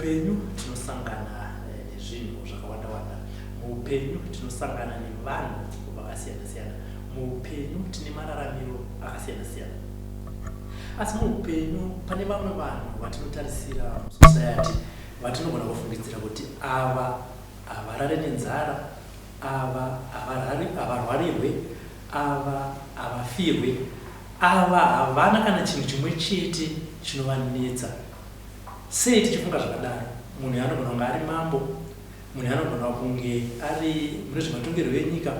Muupenyu tinosangana nezvinhu zvakawanda wanda. Muupenyu tinosangana nevanhu vakasiyana siyana. Muupenyu tine mararamiro akasiyana siyana. Asi muupenyu pane vamwe vanhu vatinotarisira musociety vatinogona kufungidzira kuti ava havarare nenzara, ava havarwarirwe, ava havafirwe, ava havana kana chinhu chimwe chete chinovanetsa. Sei tichifunga zvakadaro? Munhu uyu anogona kunge ari mambo, munhu uyu anogona kunge ari mune zvematongerwo enyika,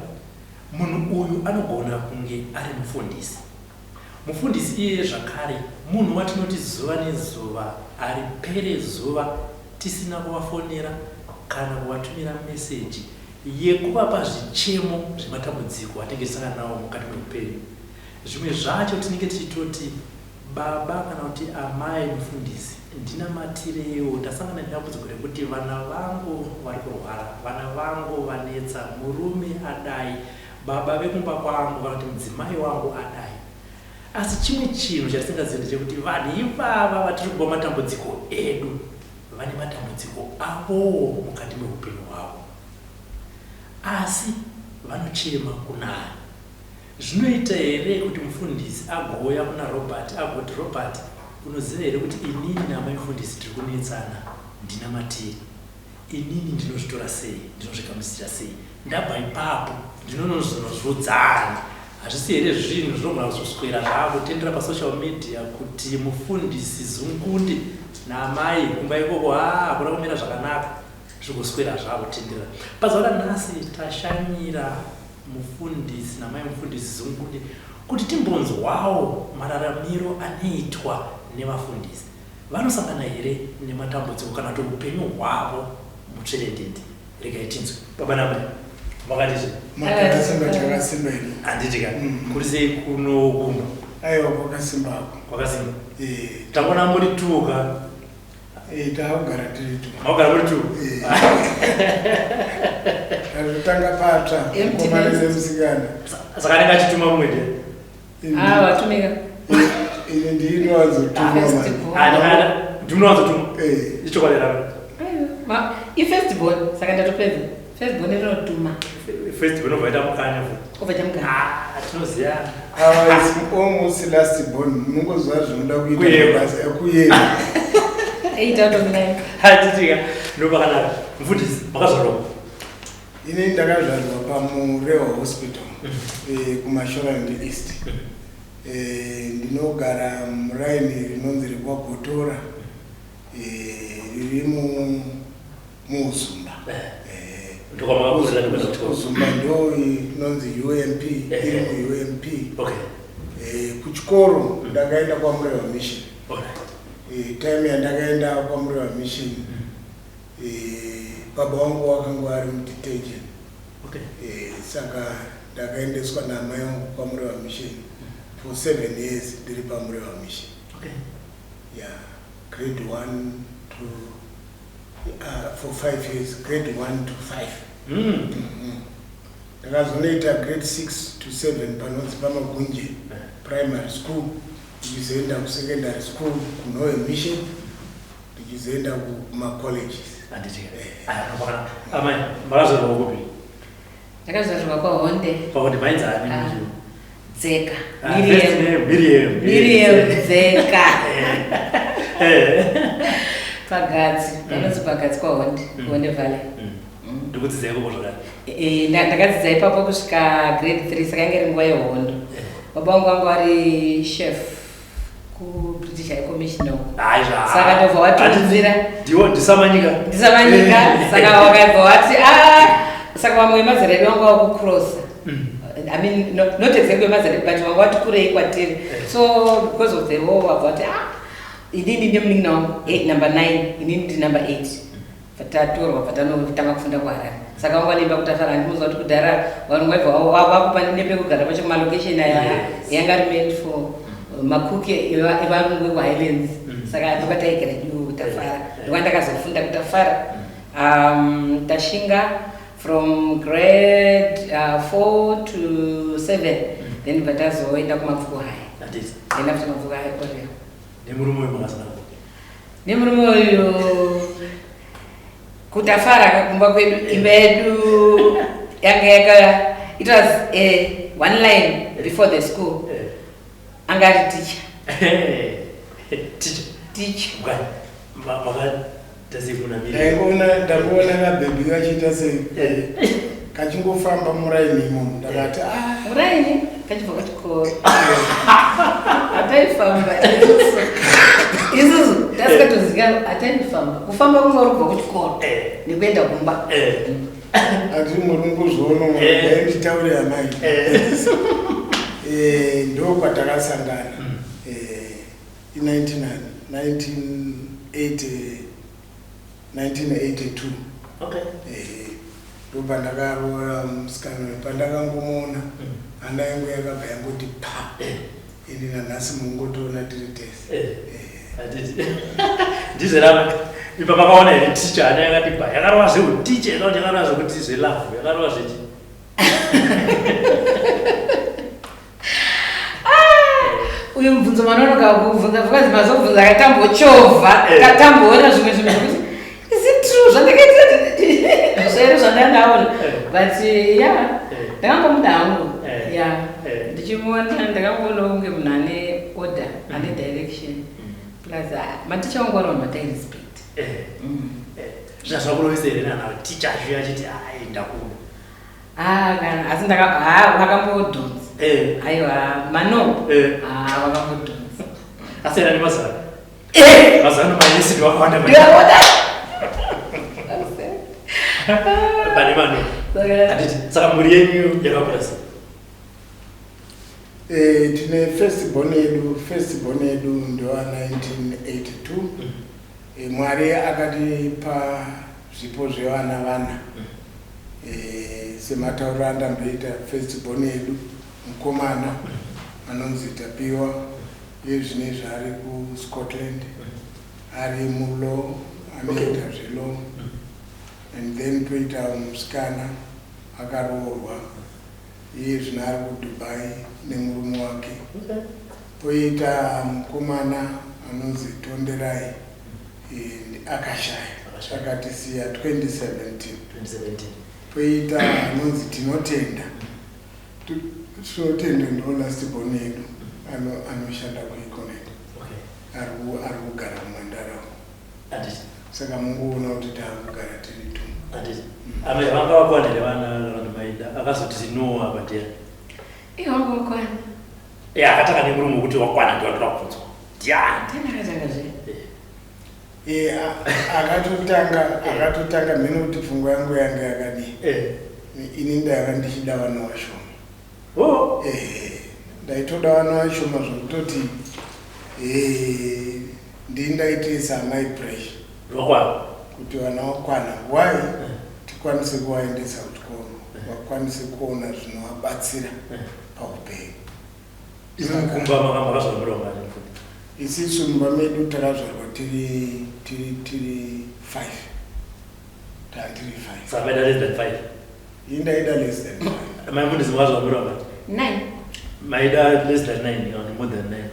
munhu uyu anogona kunge ari mufundisi. Mufundisi iyeye zvakare munhu watinoti zuva nezuva haripere zuva tisina kuvafonera kana kuvatumira meseji yekuvapa zvichemo zvematambudziko atinenge tichisangana nawo mukati meupenyu. Zvimwe zvacho tinenge tichitoti baba kana kuti amai mufundisi ndinamatireiwo ndasangana nedambudziko rekuti vana vangu vari kurwara, vana vangu vanetsa, murume adai, Baba vekumba kwangu kana kuti mudzimai wangu adai. Asi chimwe chinhu chatisingazivi ndechekuti vanhu ivava vatiri kupa matambudziko edu vane matambudziko avowo mukati meupenyu hwavo. Asi vanochema kunaani? Zvinoita here kuti mufundisi agouya kuna Robert agoti, Robert, unoziva here kuti inini naamai mufundisi tiri kunetsana, ndinamatire. Inini ndinozvitora sei? Ndinozvigamuchira sei? Ndabva ipapo ndinonozonozviudzani. Hazvisi here zvinhu zvinogona kuzoswera zvakutendera pasocial media kuti mufundisi Zungundi naamai kumba ikoko haa hakuna kumira zvakanaka zvigoswera zvakutenderera. Pazuva ranhasi tashanyira mufundisi namai mufundisi Zungundi kuti timbonzwawo mararamiro anoitwa nevafundisi. Vanosangana here nematambudziko kana kuti upenyu hwavo mutsverendende? Regai tinzwe. Baba namai, makadizve? Takasimba, takasimba ino. Handiti ka? Kuri sei kuno kumba? Aiwa, kwakasimba hako. Kwakasimba. Eh. Tangona muri two ka? Eh, takugara tiri two. Makugara muri two? Eh. Tazotanga patsva. Mukomana nemusikana. Saka anenge achituma mumwe ndiye? Ah, watumika. Ini ndinowanzotuma. Ndinowanzotuma. Eh. Ichokwadi ravo. Ma, i first born saka ndatopedza. First born inotuma. First born ovaita mukanya futi. Ovaita mukanya. Ah, tinoziva. Ah, it's almost last born. Munongoziva zvinoda kuita basa ekuyeva. Eita utomira. Hatitika. Ndopakanaka. Mfundisi, makazvarwa. Ini ndakazvarwa paMurewa Hospital kuMashonaland East. Ndinogara muraini rinonzi rekwaGotora riri muUzumba. Uzumba ndo inonzi UMP, iri muUMP. Kuchikoro ndakaenda kwaMurewa Mission. Time yandakaenda kwaMurewa Mission Baba vangu vakanga vari mudetention. Okay. Saka ndakaendeswa naamai vangu kwaMurewa Mission for 7 years ndiri paMurewa Mission. Okay. Yeah, grade 1 to for 5 years, grade 1 to 5. Ndakazonoita grade 6 to 7 panonzi paMagunje Primary School, ndichizoenda kusecondary school kuNhowe Mission. Ndichizoenda kumacolleges. Handiti amai makazvarwa kupi? Ndakazvarwa kwaHonde. KwaHonde mainzi ani? Ah, Dzeka. Ah, Miriam. Miriam. Miriam Dzeka. Pagadzi, panonzi Pagadzi kwaHonde, Honde Valley. Ndikudzidza ikoko zvakare. Eh, ndakadzidza ipapo kusvika grade 3 saka yange iri nguva yehondo. Baba vangu vanga vari chef kuBritish High Commission uko. Saka ndobva watiunzira. Ndiwo ndisamanyika. Ndisamanyika. Saka wakabva wati ah saka vamwe vemazera edu vanga vakucrossa. I mean, no, not exactly vemazera edu but vanga vati kurei kwatiri. So because of the war vabva vati ah inini nemunin'ina wangu number 9 inini ndi number 8. Tatorwa bva tanotanga kufunda kuHarare saka vanga vanoimba kuTafara handinoziva kuti kudhara vanhu vaibva vakupa nepekugara pacho kumalocation aya yanga ari meant for makuki evarungu ekuHighlands saka ndokwataigara iwo kuTafara ndokwandakazofunda kuTafara Tashinga from grade 4 to 7 then bva tazoenda kuMabvuku High then after Mabvuku High Oriel. Nemurume uyu makasangana kupi? Nemurume uyu Kutafara kakumba kwedu, imba yedu yanga yaka, it was a one line before the school. Anga ari teacher. Teacher. Teacher. Ndaingoona, ndangoona kabhebhi kachiita sei, kachingofamba muraini imomo, ndakati, "Ah." Muraini kachibva kuchikoro, hataifamba isusu, tasikatozika hataifamba, kufamba kunge uri kubva kuchikoro nekuenda kumba. Ati murunguzvono, nditaure amai. Ndo kwatakasangana i-1980, 1982. Ndopandakaroora musikana uyu. Pandakangomuona, hana yangu yakabva yangoti pa. Ini nanhasi mungotoona tiri tese. Handiti ndizverama ipa makaona here ticha ana yakati pa yakarova zveuticha, yakaona yakarova zvekuti zvelove, yakarova zvechi? Uyu mubvunzo manonoka kubvunza because mazobvunza katambochovha, katamboona zvimwe zvinhu zvekuti is it true zvandakaitira zvere zvandandaona. But ya, ndakangomuda hangu. Ya, ndichimuona ndakangoona kunge munhu ane order, ane direction, plus maticha vangu vari vanhu vatairespect. Zvazvakurovesa here nana ticha zviya achiti ai ndakuda? Ah, kana asi ndaka ha vakambodhonza. Aiwa, mano. Ah, vakambodhonza. Asi era nemazano, mazano maesi ndiwakawanda. Ndikaona. Pane mano. Handiti saka mhuri yenyu yakakura sei? Tine first born yedu. First born yedu ndewa 1982. Mwari akatipa zvipo zvevana vana. Sematauro andamboita, first born yedu mukomana anonzi Tapiwa. Iye zvinezvi ari kuScotland, ari mulaw, anoita zvelaw. And then toita musikana akaroorwa, iye zvino ari kuDubai nemurume wake. Poita mukomana anonzi Tonderai, akashaya. Akashaya. Akatisiya 2017. 2017. Poita anonzi Tinotenda. Tinotenda ndo last born yedu, anoshanda kuEconet. Ari kugara kuMandara. Handiti. Saka mungoona kuti taakugara tiri tu. Handiti amai vanga vakwana here vana kana maida akazoti no apa ndiani? Iwangu wakwana. Akatanga nemurume wekuti wakwana, ndiwandoda kubvunzwa ndiani? Ndiani akatanga zve? Akatotanga mhene kuti pfungwa yangu yanga yakadii. Ini ndaiva ndichida vana vashoma. Ndaitoda vana vashoma zvokutoti ndii ndaitoisa amai pressure Vakwana. kuti vana vakwana, why tikwanise kuvaendesa kuchikoro, vakwanise kuona zvinovabatsira paupenyu. Imi mukumba makazvarwa muri vangani? Isisu mumba medu takazvarwa tiri five, tandiri five. Saka maida less than five? Ini ndaida less than five. Mai Mundisi, makazvarwa muri vangani? Nine. Maida less than nine or more than nine?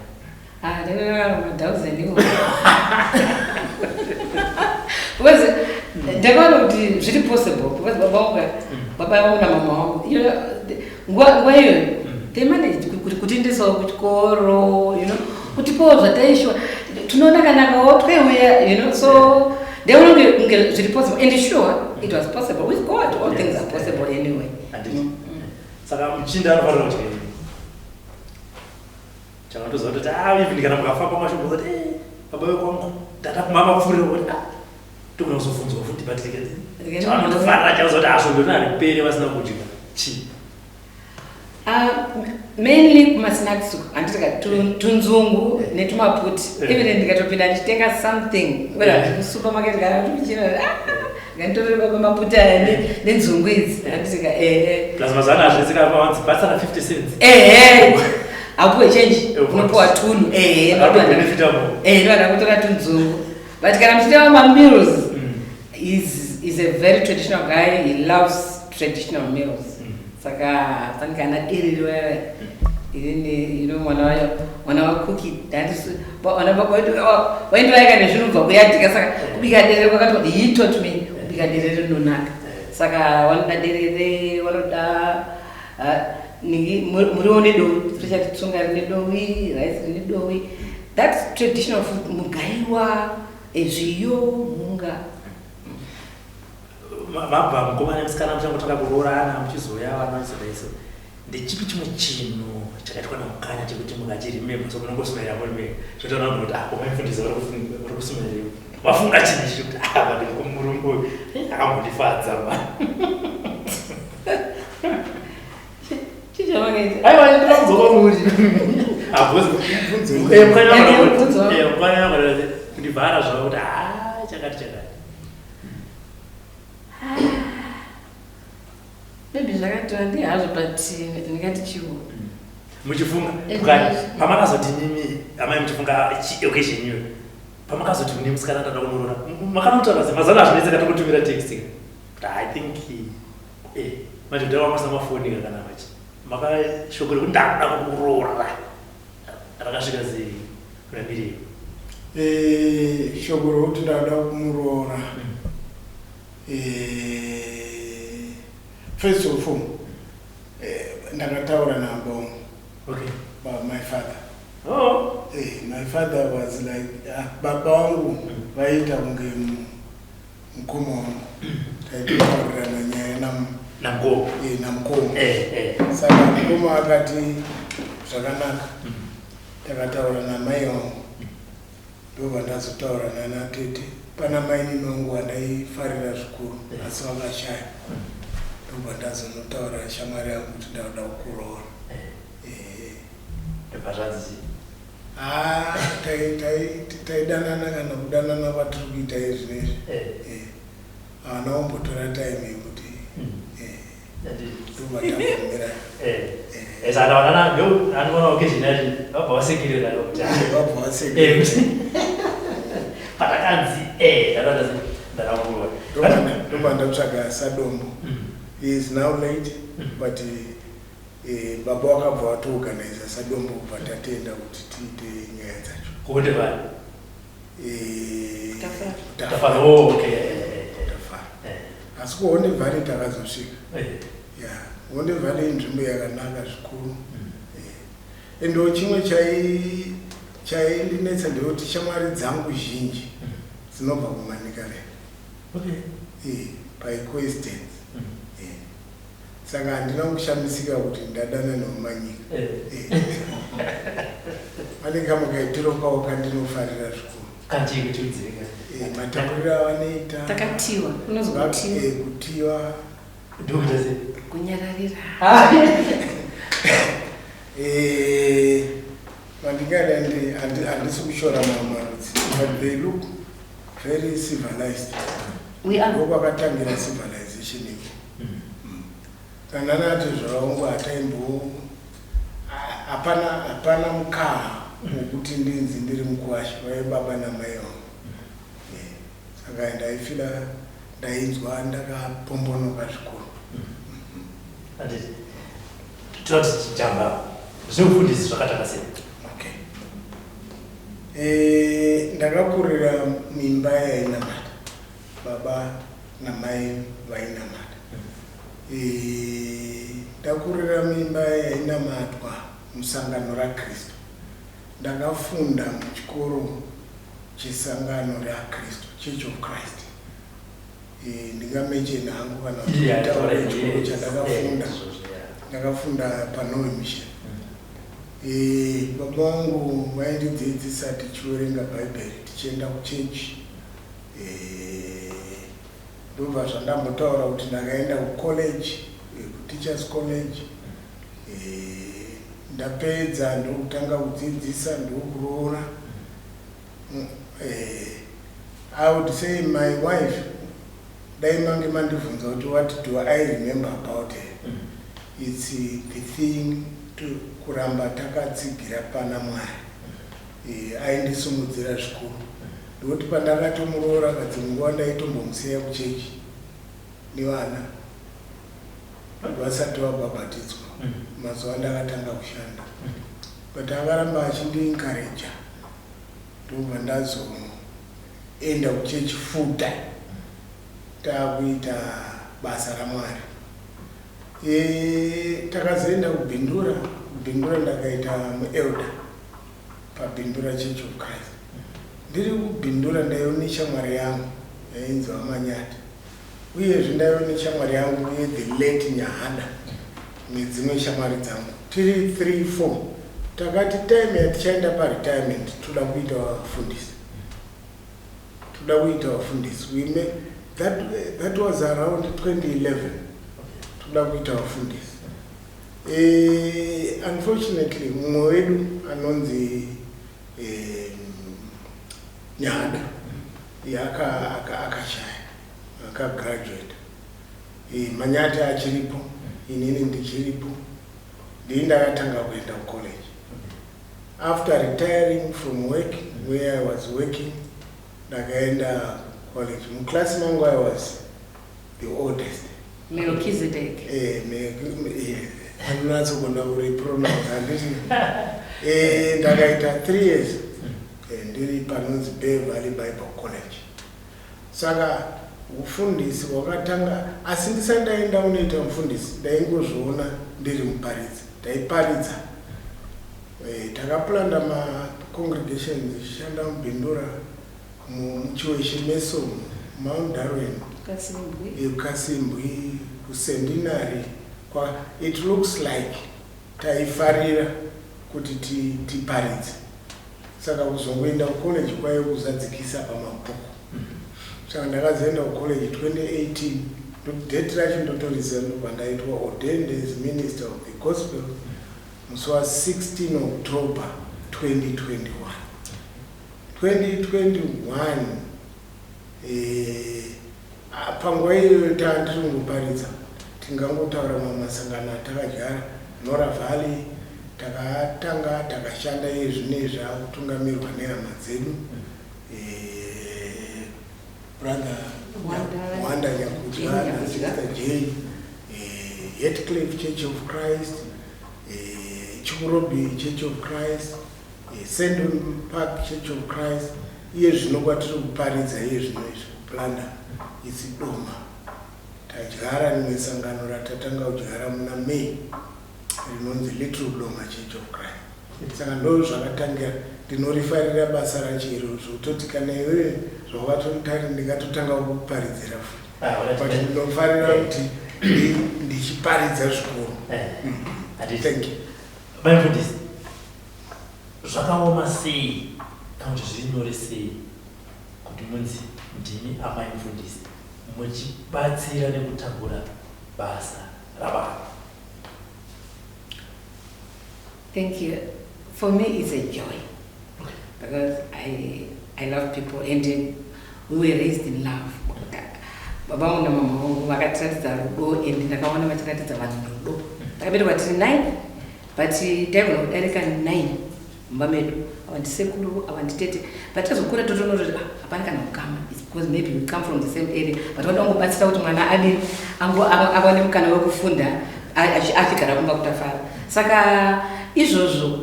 Ah, ndakagara madhauzendi iwo because ndakaona kuti zviri possible because baba vangu, baba vangu namama vangu, nguva iyoyo they managed kuti kutiendesawo kuchikoro, kutipawo zvataishiwa, tinoona kanakawo tweuya, so ndaiona kunge zviri possible, and sure it was possible. With God all things are possible anyway. Handiti saka muchinda anofanira kudya chakatoziva kuti ah, even kana mukafamba mashoko kuti baba vekwangu ndada kumamapfurira kuti ah, togona kuzobvunzwa futi, but chavanotofarira chauza kuti asvondo rinaripere vasina kudya chii? Mainly kumasnacks, handiti, tunzungu netumaputi. Even ndikatopinda ndichitenga something, whether kusupermarket kana kuchina, nganditorere baba maputi aya nenzungu idzi, handitika, ehe. Plus mazuva ano hazvitsika, pawanzi batsana 50 cents. Ehe, haupiwe change. Unopiwa tunhu, ehe. Akatobenefita mo. Ehe, ndovada kutora tunzungu, but kana muchiteva mameals, is a very traditional guy. He loves traditional meals. Saka fanika ana derere vaya, inini mwana wakuki vana baba vedu vaindovaika nezvinhu kubva kuyadhika, saka kubika derere kwakati, he taught me kubika. Kubika derere rinonaka. Saka vanoda derere, vanoda muriwo nedovi, especially tsunga rine dovi, rice rine dovi. That's traditional food, mugaiwa, zviyo, mhunga. Mabva mukomana nemusikana muchangotanga kuroorana, muchizouya vana vachizodai so, ndechipi chimwe chinhu chakaitwa naMukanya chekuti mungachiremember? So munongosmaira muri mega, zvotaura kuti, ah, komaifundisa vari kusumaira, vafunga chinhu ichi chekuti, ah, but murume uyu akambondifadza ma. Chichavakaita? Aiwa, ndinoda kudzoka muri. Mubvunzo. Mubvunzo. Mukanya kundivhara zvavo kuti, ah, chakati chakati. Maybe zvakati wandei hazvo, but ndingati chiwo? Muchifunga mukanya, pamakazoti nimi amai muchifunga occasion iyoyo, pamakazoti kune musikana ndada kunoroora, makanotaura se mazana azvinetseka tokutumira text kuti I think manje kudhara wamasina mafoni kana machi makashoko rekuti ndakuda kukuroora rakasvika sei kuna Miriam? Shoko rokuti ndada kumuroora, first of all, ndakataura nababa wangu. My father. My father was like, baba vangu vaiita kunge mukoma wangu, taitotaurirana nyaya namukoma. Namukoma. Saka mukoma akati zvakanaka. Takataura namai vangu, ndobva ndazotaura nana tete. Pana mainini vangu vandaifarira zvikuru, asi vakashaya. Ndobva ndazonotaura shamwari yangu kuti ndauda kukuroora. Ndobva zvanzi? Ah, taidanana kana kudanana kwatiri kuita izvinezvi. Haana kumbotora time yekuti ndobva tabvumira. Saka vanana ndo anoona occasion yacho, vabva vasekerera kuti vabva vasekerera. Patakanzi ndakati ndakakuroora. Ndobva ndatsvaga sadombo. He is now late, but baba wakabva watoorganiza sadombo, kubva tatenda kuti tiite nyaya dzacho. Kuonde vari? Tafara. Tafara, oh, okay. Tafara. Asi kuHonde Valley takazosvika. Ya, Honde Valley inzvimbo yakanaka zvikuru. Endo chimwe chaindinetsa ndekuti shamwari dzangu zhinji dzinobva kuManicaland. By coincidence. Saka handina kushamisika kuti ndadana nemuManyika. Pane kamwe kaitiro kavo kandinofarira zvikuru. Kanchii kuchiudzirika? Matauriro avanoita. Takatiwa, kunonzi kutiwa. Kutiwa. Ndokuita sei? Kunyararira. Mandingada handisi kushora mamwe marudzi, but they look very civilized. We are. Ndokwakatangira civilization iko. Kana natezvara wangu hataimbo, hapana mukaha wekuti ndinzi ndiri mukuwasha vai baba namai vangu. Saka ndaifila, ndainzwa ndakapombonoka zvikuru. Handiti tinoti jamba zveufundisi zvakatanga sei? Okay. Ndakakurira mimba yainamata, baba namai vainamata. Ndakurira mimba yainamatwa musangano raKristu. Ndakafunda muchikoro chesangano raKristu, Church of Christ. Ndingamention hangu kana kutaura chikoro chandakafunda. Ndakafunda paNoe Mission. Baba vangu vaindidzidzisa tichiverenga Bhaibheri, tichienda kuchechi. Ndobva zvandambotaura kuti ndakaenda kucollege, kuteachers college. Ndapedza ndokutanga kudzidzisa, ndokuroora. I would say my wife, dai mange mandibvunza kuti what do I remember about her, it's the thing to kuramba takatsigira pana Mwari. Aindisimudzira zvikuru, ndokuti pandakatomuroora, kadzimwe nguva ndaitombomusiya kuchechi nevana vasati vabhabhatidzwa, mazuva ndakatanga kushanda, but akaramba achindiencouraja, ndobva ndazoenda kuchechi full time. Taakuita basa raMwari. E, takazoenda kuBindura. KuBindura ndakaita muelder paBindura Church of Christ. Ndiri kuBindura ndaive neshamwari yangu yainzi VaManyati, uyezve ndaive neshamwari yangu ye-the late Nyahada nedzimwe shamwari dzangu tiri 3 4. Takati time yatichaenda paretirement toda kuita vafundisi, toda kuita vafundisi. That was around 2011. Toda kuita vafundisi. Unfortunately mumwe wedu anonzi Nyahada akashaya, akagraduate. Manyati achiripo, inini ndichiripo. Ndii ndakatanga kuenda kucollege after retiring from work where I was working. Ndakaenda college. Muclass mangu I was the oldest. Melchizedek. Anonyatsogona kuripronounce, handiti? Ndakaita 3 years ndiri panonzi Bay Valley Bible College. Saka ufundisi hwakatanga, asi ndisati ndaenda unoita mufundisi ndaingozviona ndiri muparidzi, ndaiparidza. Takaplanta macongregations ichishanda muBindura, muChiweshe Meso, Mount Darwin, Kasimbwi. Kasimbwi, kuCentenary. It looks like taifarira kuti tiparidze. Saka kuzongoenda kucollege kwaive kuzadzikisa pamabhuku. Saka ndakazoenda kucollege 2018. Date racho ndotoriziva, ndobva ndaitwa ordained as minister of the gospel musi wa16 October 2021. 2021, panguva iyoyo tandiri kungoparidza. Tingangotaura mamwe masangano atakadyara: Nora Valley takatanga, takashanda. Iye zvinezvi akutungamirwa nehama dzedu, brother Wanda. Wanda Nyakudya Jane. nasister J. Hatcliffe Church of Christ, Chikurobi Church of Christ, Sandon Park Church of Christ. Iye zvino kwatiri kuparidza iye zvino izvi kuplanta isi Doma. Tadyara rimwe sangano ratatanga kudyara muna May rinonzi Little Doma Church of Christ. Saka ndo zvakatangira. Ndinorifarira basa racho iro zvototi kana iwewe zvawatotari ndingatotanga kukuparidzira futi, but ndinofarira kuti ndichiparidza zvikuru. Thank you. Vaimufundisi, zvakaoma sei kana kuti zviri nyore sei kuti munzi ndimi amai mufundisi muchibatsira nekutambura basa rababa? Thank you. For me, it's a joy because I love people and we were raised in love. Baba vangu namama vangu vakatiratidza rudo and ndakaona vachiratidza vanhu rudo. Takaberekwa tiri nine, but taigona kudarika nine mumba medu. Ava ndisekuru, ava nditete, but tazokura totoona kuti, ah, hapana kana ukama. It's because maybe we come from the same area, but vada kungobatsira kuti mwana adini, awane mukana wekufunda achigara kumba kutafara. Saka izvozvo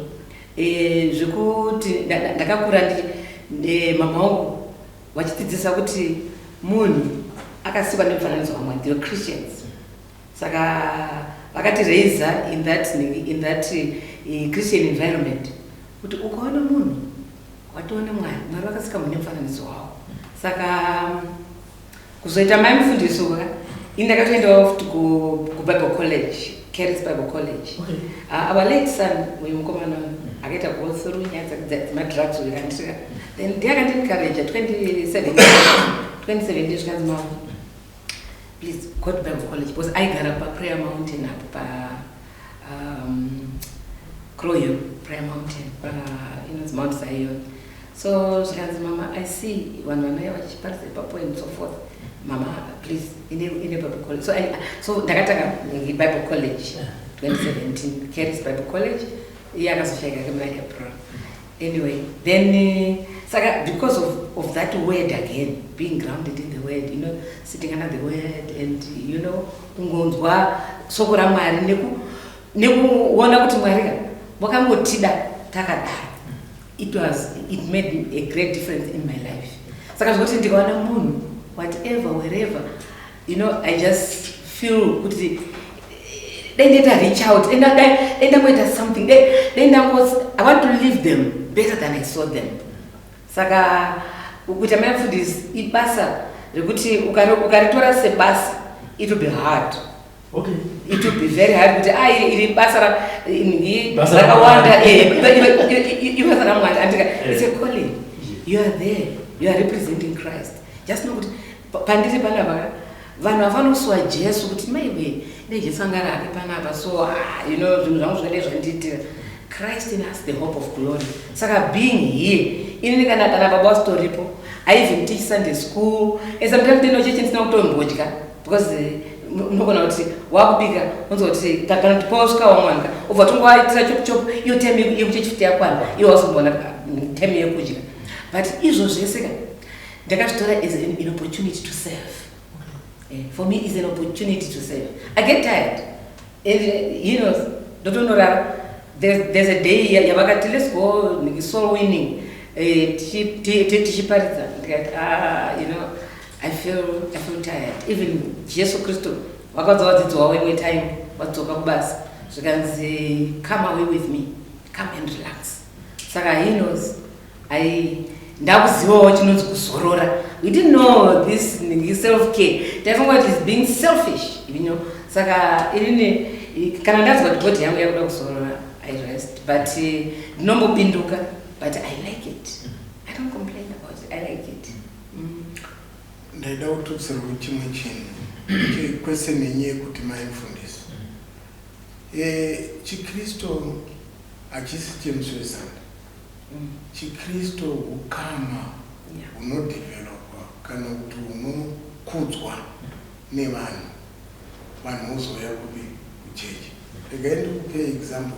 zvekuti ndakakura mama vangu vachitidzidzisa kuti munhu akasikwa nemufananidzo waMwari. They were Christians, saka vakatiraisa in that Christian environment kuti ukaona munhu watoona Mwari. Mwari vakasika munhu nemufananidzo wavo. Saka kuzoita mai mufundisi ka, ini ndakatoendawo futi kuBible college, Caris Bible College. Our late son uyu mukomana akaita go through nyaya dzemadrugs uyu kandisvika, then ndiye akandiencourage 2017. 2017 zvikanzi, "Mama, please go to Bible college," because aigara paPrayer Mountain apo pa Crow Prayer Mountain, pa inonzi Mount Zion. So zvikanzi, "Mama, I see vanhu vanouya vachiparidza ipapo and so forth. Mama, please, ine Bible college." So ndakatanga Bible college 2017, Caris Bible College. Iye akazoshayika ke muna April. Anyway, then saka because of that word again, being grounded in the word, sitting under the word and kungonzwa soko raMwari nekuona kuti Mwari ka wakangotida takadaro, it made a great difference in my life. Saka zvokuti ndikaona munhu whatever, wherever. I just feel kuti dai ndaita reach out, dai ndangoita something, dai ndango, I want to leave them better than I saw them. Saka kuita mai mufundisi ibasa rekuti ukaritora sebasa, it will be hard. It will be very hard kuti ah, iri basa Basa rakawanda. raMwari. Ibasa raMwari andika. It's a calling. You are there, you are representing Christ. Just know kuti pandiri panapa, vanhu vafanosuwa Jesu kuti maiwe, dai Jesu anga ari ake panapa. So ah, zvinhu zvangu zvingadai zvandiitira. Christ in us, the hope of glory. Saka being here, inini kana baba wasitoripo, I even teach Sunday school, and sometimes ndino chechi ndisina kutombodya because unogona kuti wakubika, unzwa kuti kana kuti pawasvika wamwanka, ubva tongoaitira chop chop. Iyo time yekuchechi futi yakwana, iwo wasomboona time yekudya. But izvo zvese ka ndakazvitora as an opportunity to serve. For me is an opportunity to serve. I get tired and he knows, ndotonorara. There's a day yavakati, "Let's go soul winning," tichiparidza, ndikati, "Ah, I feel tired." Even Jesu Kristu vakaudza vadzidzi wavo imwe time vadzoka kubasa, zvikanzi, "Come away with me, come and relax." Saka he knows I ndakuzivawo chinonzi kuzorora. We didn't know this self care, taifunga kuti is being selfish. Saka inini kana ndazwa kuti body yangu yakuda kuzorora, I rest, but ndinombopinduka, but I like it. I don't complain about it. I like it. Ndaida kututsirwa chimwe chinhu, question yenyu yekuti mai mufundisi, chiKristu hachisi chemusi weSunday. ChiKristu ukama hunodevelopwa kana kuti hunokudzwa nevanhu, vanhu vozouya kupi? Kuchechi. Regai ndikupe example.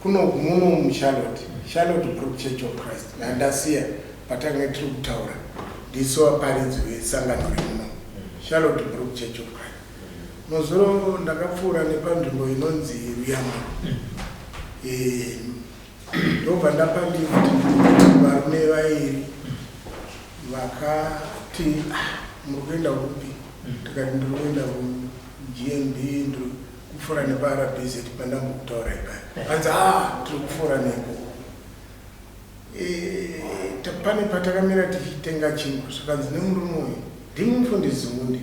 Kuno muno muCharlotte, Charlotte Brook Church of Christ, ndandasiya patanga tiri kutaura, ndisu vaparidzi vesangano remuno, Charlotte Brook Church of Christ. Muzuro ndakapfuura nepanzvimbo inonzi Ruyamuro, ndobva ndapa lift varume vairi vakati, "Ah, muri kuenda kupi?" Tikati, "Ndiri kuenda kuGMB, ndiri kupfuura nepaRBZ pandambokutaura ipaya." Anzi, "A, tiri kupfuura nepo." Pane patakamira tichitenga chingwa, zvakanzi nemurume uyu, "Ndimi mufundisi Zungundi?"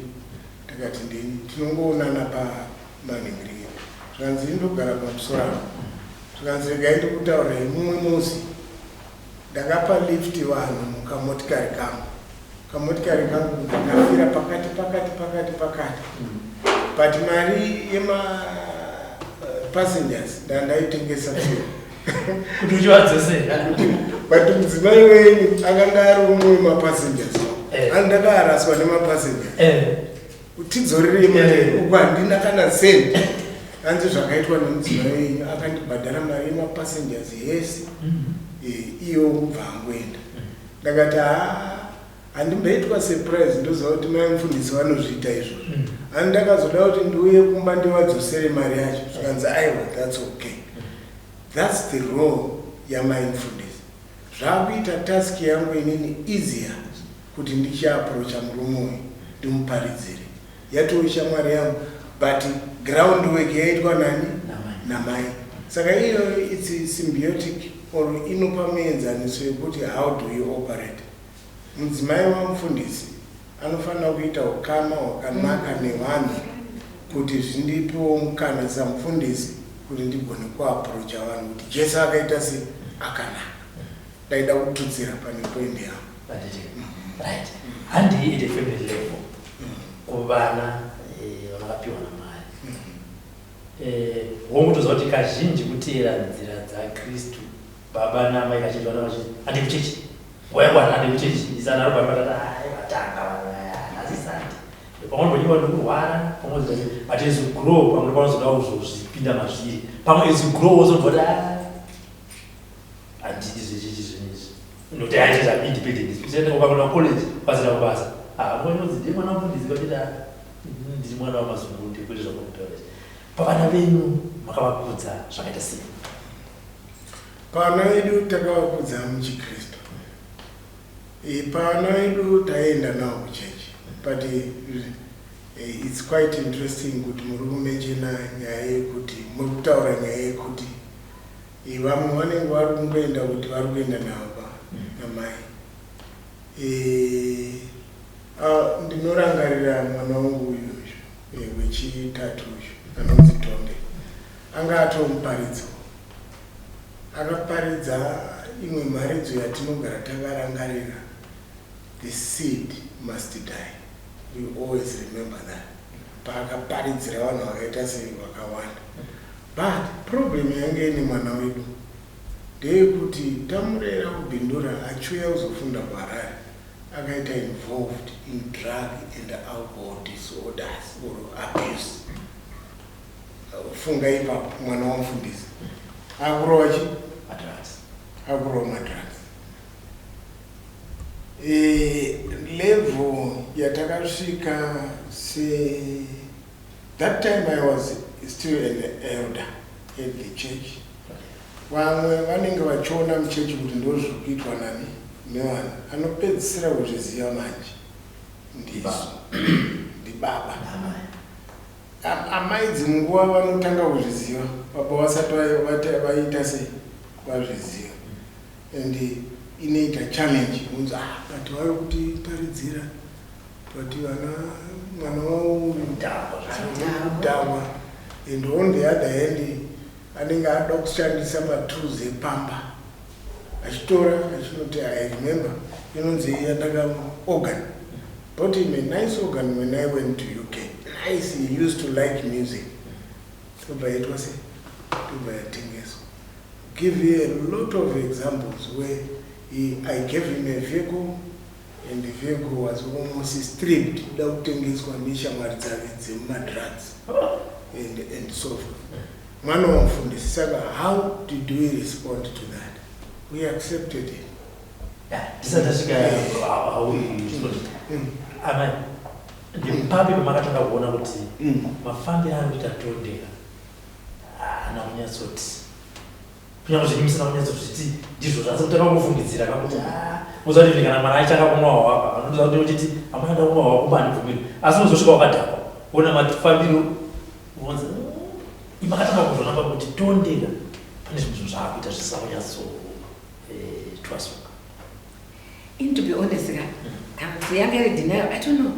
Tikati, "Ndini, tinongoonana pamanhingiriro." Zvakanzi, "Indogara pamusoro apo." Zvakanzi, "Regai ndikutaurirai, mumwe musi ndakapa lift vanhu mukamotikari kangu, kamotikari kangu kubva kafira pakati pakati pakati pakati, but mari yemapassengers ndandaitengesa fuel." Kuti uchivadzosera. But mudzimai wenyu akanga ari umwe wemapassengers. Andakaraswa nemapassengers. "Tidzorerei mari." Uku handina kana sendi. Hanzi, "Zvakaitwa nemudzimai wenyu, akandibhadhara mari yemapassengers yese." Iye kubva angoenda. Ndakati, "Ha, handimboitwa surprise, ndoziva kuti mai mufundisi vanozviita izvozvo." Ani ndakazoda kuti ndiuye kumba ndivadzosere mari yacho. Zvikanzi, "Aiwa, that's okay." That's the role yamai mufundisi. Zvakuita task yangu inini easier kuti ndichiapproacha murume uyu, ndimuparidzire, yatoo shamwari yangu, but ground work yaitwa nani? Namai. Namai. Saka iyo it's symbiotic or inopa muenzaniso yekuti how do you operate. Mudzimai wamufundisi anofanira kuita ukama hwakanaka nevanhu kuti zvindipewo mukana samufundisi kuti ndigone kuapproacha vanhu kuti Jesu akaita se akanaka. Ndaida kututsira pane point yangu. Handiti? Right, handii at a family level, kuvana vamakapiwa naMwari. Hongu, toziva kuti kazhinji kuteera nzira dzaKristu, baba namai kazhinji vana vachiti, "Handi kuchechi, nguva yakwana, handi kuchechi." Isana robva vatati, "Ai, vatanga vanhu nhasi Sunday." Pamwe mbonyiwa nekurwara, pamwe, but as you grow, pamwe panozoda kuzozvipinda mazviri. Pamwe as you grow wozobva kuti, "Ah, handidi zvechechi zvinizvi," nokuti aita independent. Ukaenda college, ukazenda kubasa, unonzi, "Ndiye mwana wamufundisi." Kwachiti, "Ndiri mwana wamazungundi," kwete zvamukutaura izvi. Pavana venyu makavakudza zvakaita sei? Pavana vedu takavakudza muchiKristu. Pavana vedu taienda navo kuchechi, but It's quite interesting kuti muri kumentiona nyaya yekuti, muri kutaura nyaya yekuti vamwe vanenge vari kungoenda kuti vari kuenda nababa namai. Ndinorangarira mwana wangu uyu wechitatu uyu anonzi Tonde, anga atomuparidzi, akaparidza imwe mharidzo yatinogara takarangarira: "The seed must die." We always remember that, paakaparidzira vanhu vakaita sei, vakawanda. But problem yange ine mwana wedu ndeyekuti tamurera kuBindura, achiuya kuzofunda kuHarare, akaita involved in drug and alcohol disorders or abuse. Funga ipapo, mwana wamufundisi akurova chi Madrugs. Akurova madrugs. Level yatakasvika se that time I was still an elder at the church. Vamwe vanenge vachiona muchechi kuti ndo zviri kuitwa nani nevana, anopedzisira kuzviziva manje ndisu, ndibaba. Amai. Amai dzimwe nguva vanotanga kuzviziva baba vasati vaita sei, vazviziva, and inoita challenge unzi, "Ah, but vari kutiparidzira, but vana, mwana wavo Dhakwa. Kudhakwa." And on the other hand, anenge ada kushandisa matools epamba, achitora achinoti, I remember inonzi yandaka organ, bought him a nice organ when I went to UK. Nice, he used to like music. Tobva yaitwa sei, tobva yatengeswa. Give you a lot of examples where I gave him a vehicle and the vehicle was almost stripped, da kutengeswa neshamwari dzake dzemumadrugs and so forth. Mwana wamufundisi. Saka how did we respond to that? We accepted it. Tisati tasvika how we respond, amai, ndipapi pamakatanga kuona kuti mafambiro ari kuita Tondeka haana kunyatsoti, kunyange zvenyu musina kunyatsozviti ndizvo zvasi, kutanga kufungidzira kakuti muziva kuti kana mwana achanga kumwa hwahwa, anotoza kuti uchiti amuna da kumwa hwahwa kumba handibvumirwi, asi unozosvika wakadhakwa, ona mafambiro, unonzi imakatanga kuzvona pakuti Tondeka pane zvimwe zvinhu zvaakuita zvisina kunyatso twasuka? In to be honest ka, kana kuti yanga iri denial, I don't know,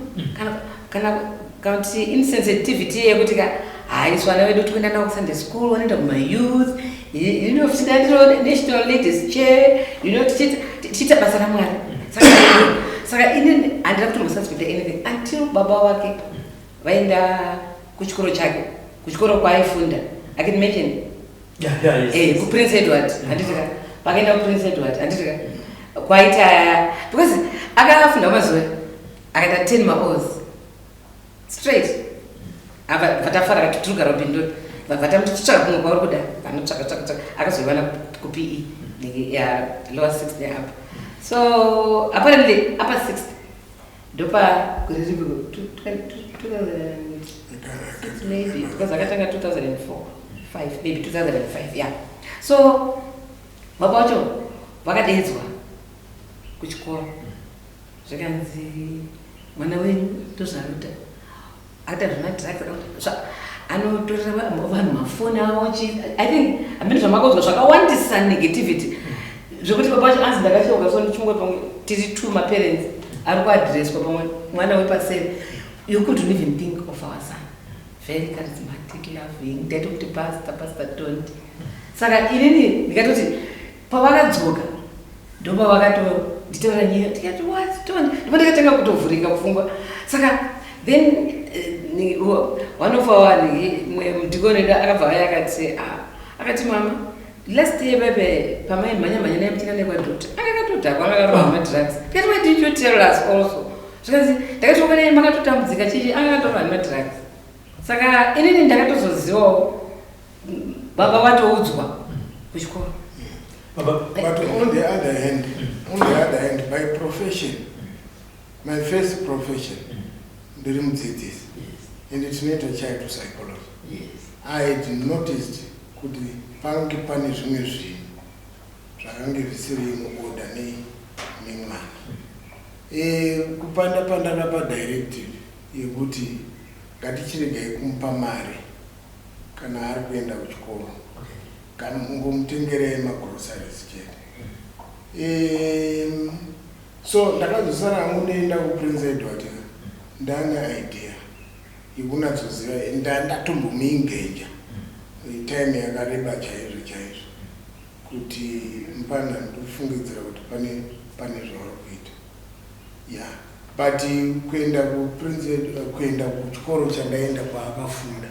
kana kuti insensitivity yekuti ka, hayi, vana vedu tikuenda navo kuSunday school, vanoenda kumayouth, tichidandiro national ladies chair, tichiita basa raMwari. Saka ini handina kutombosuspecta anything until baba wake vaenda kuchikoro chake, kuchikoro kwaaifunda. I can mention kuPrince Edward, handiti ka? Vakaenda kuPrince Edward, handiti ka? Kwaita because akafunda mazuva akaita 10 maOs straight. Apa vatafara, kati tiri kugara kuBindura, vatamuti titsvaka kumwe kwauri kuda, vanotsvaka tsvaka tsvaka, akazoiwana kuPE ya lower six neapa. So apparently upper sixth, ndopa gore ripi, 2006 maybe, because akatanga 2004, 5, maybe 2005, yeah. So baba vacho vakadedzwa kuchikoro, zvikanzi mwana wenyu ndozvaanoita, akaita zvemadrugs, anotorera vanhu mafoni avo. I think hamene zvamakaudzwa zvakawandisa, negativity, zvekuti baba vacho anzi ndakacheuka so ndichingwe pamwe tiri two maparents ari kuaddresswa, pamwe mwana wepaseri. You couldn't even think of our son, very charismatic, loving, ndaita kuti pastor, Pastor Don't. Saka inini ndikatoti pavakadzoka ndopavakatonditaura nyaya, tikati, "What, Don't?" Ndipo ndakatanga kutovhurika pfungwa. Saka then one of our mudhikoni wedu akabva aya akati, "Ah," akati, "Mama, last year pepe pamai mhanya mhanya naye muchina nekwadoctor, akakatodhakwa, akakarohwa madrugs." Tikati, "Why didn't you tell us also?" Zvikanzi, "Ndakati wakanai makatotambudzika chichi, akakatorwa nemadrugs." Saka inini ndakatozozivawo baba vatoudzwa kuchikoro. Baba. But on the other hand, by profession, my first profession, ndiri mudzidzisi and tinoita child psychology. I had noticed kuti pange pane zvimwe zvinhu zvakange zvisiri muorder nemwana. Kupanda pandakapa directive yekuti Ngatichiregai kumupa mari kana ari kuenda kuchikoro, kana ungomutengerei magroceries chete. So ndakazosara hangu ndoenda kuPrince Edward, ndane idea yekunatsoziva ndatombomuengager time yakareba chaizvo chaizvo, kuti mupana, ndikufungidzira kuti pane zvauri kuita. Yeah, but kuenda kuPrince, kuenda kuchikoro chandaenda kwaakafunda,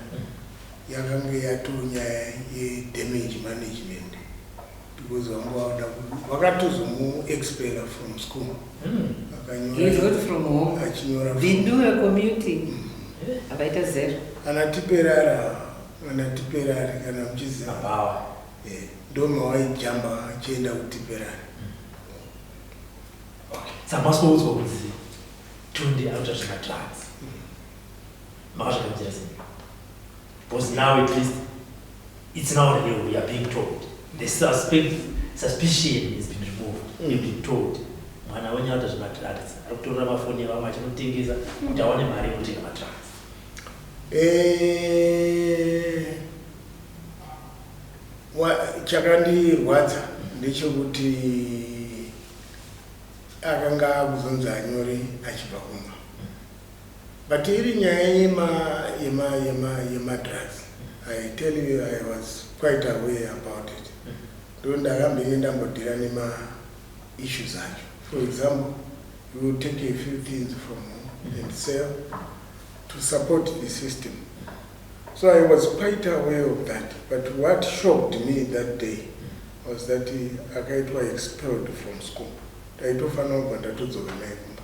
yakange yatonyaya yedamage management, because vanga vada, vakatozomuexpela from school. He wrote from home. Achinyora. Bindura commuting. Akaita zero. Ana Tipperary, ana Tipperary, kana muchiziva. Abawa. Ndo mawaijamba achienda kuTipperary. Okay, saka masoudzwa kunzi Tonde anoita zvemadrugs, makazvagamuchira sei? Because now at least it's now real. We are being told the suspicion has been removed. You've been told mwana wenyu anoita zvemadrugs, ari kutorera mafoni evamwe achinotengesa kuti awane mari yekutenga madrugs. Chakandirwadza ndechekuti akanga akuzonzi anyore achibva kumba, but iri nyaya yemadrugs, I tell you, I was quite aware about it. Ndo ndakambenge ndambodhira nemaissues acho. For example, you will take a few things from home and sell to support the system. So I was quite aware of that. But what shocked me that day was that akaitwa expelled from school. Taitofanira kubva ndatodzoka naye kumba.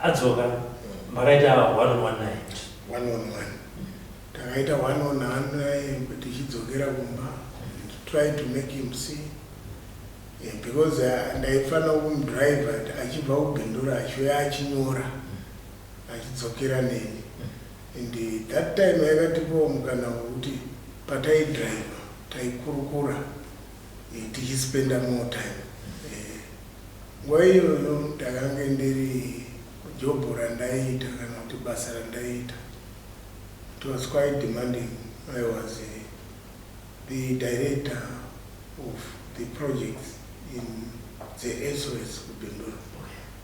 Adzoka, makaita one on one naye? One on one. Takaita one on one naye tichidzokera kumba and try to make him see. Yeah, because ndaifanira kumudriver achibva kuBindura achiuya achinyora achidzokera neni, and that time yakatipawo mukana wekuti pataidriver taikurukura, tichispenda more time. Nguva iyoyo ndakange ndiri job randaiita, kana kuti basa randaiita, it was quite demanding. I was the director of the projects in the SOS kuBindura,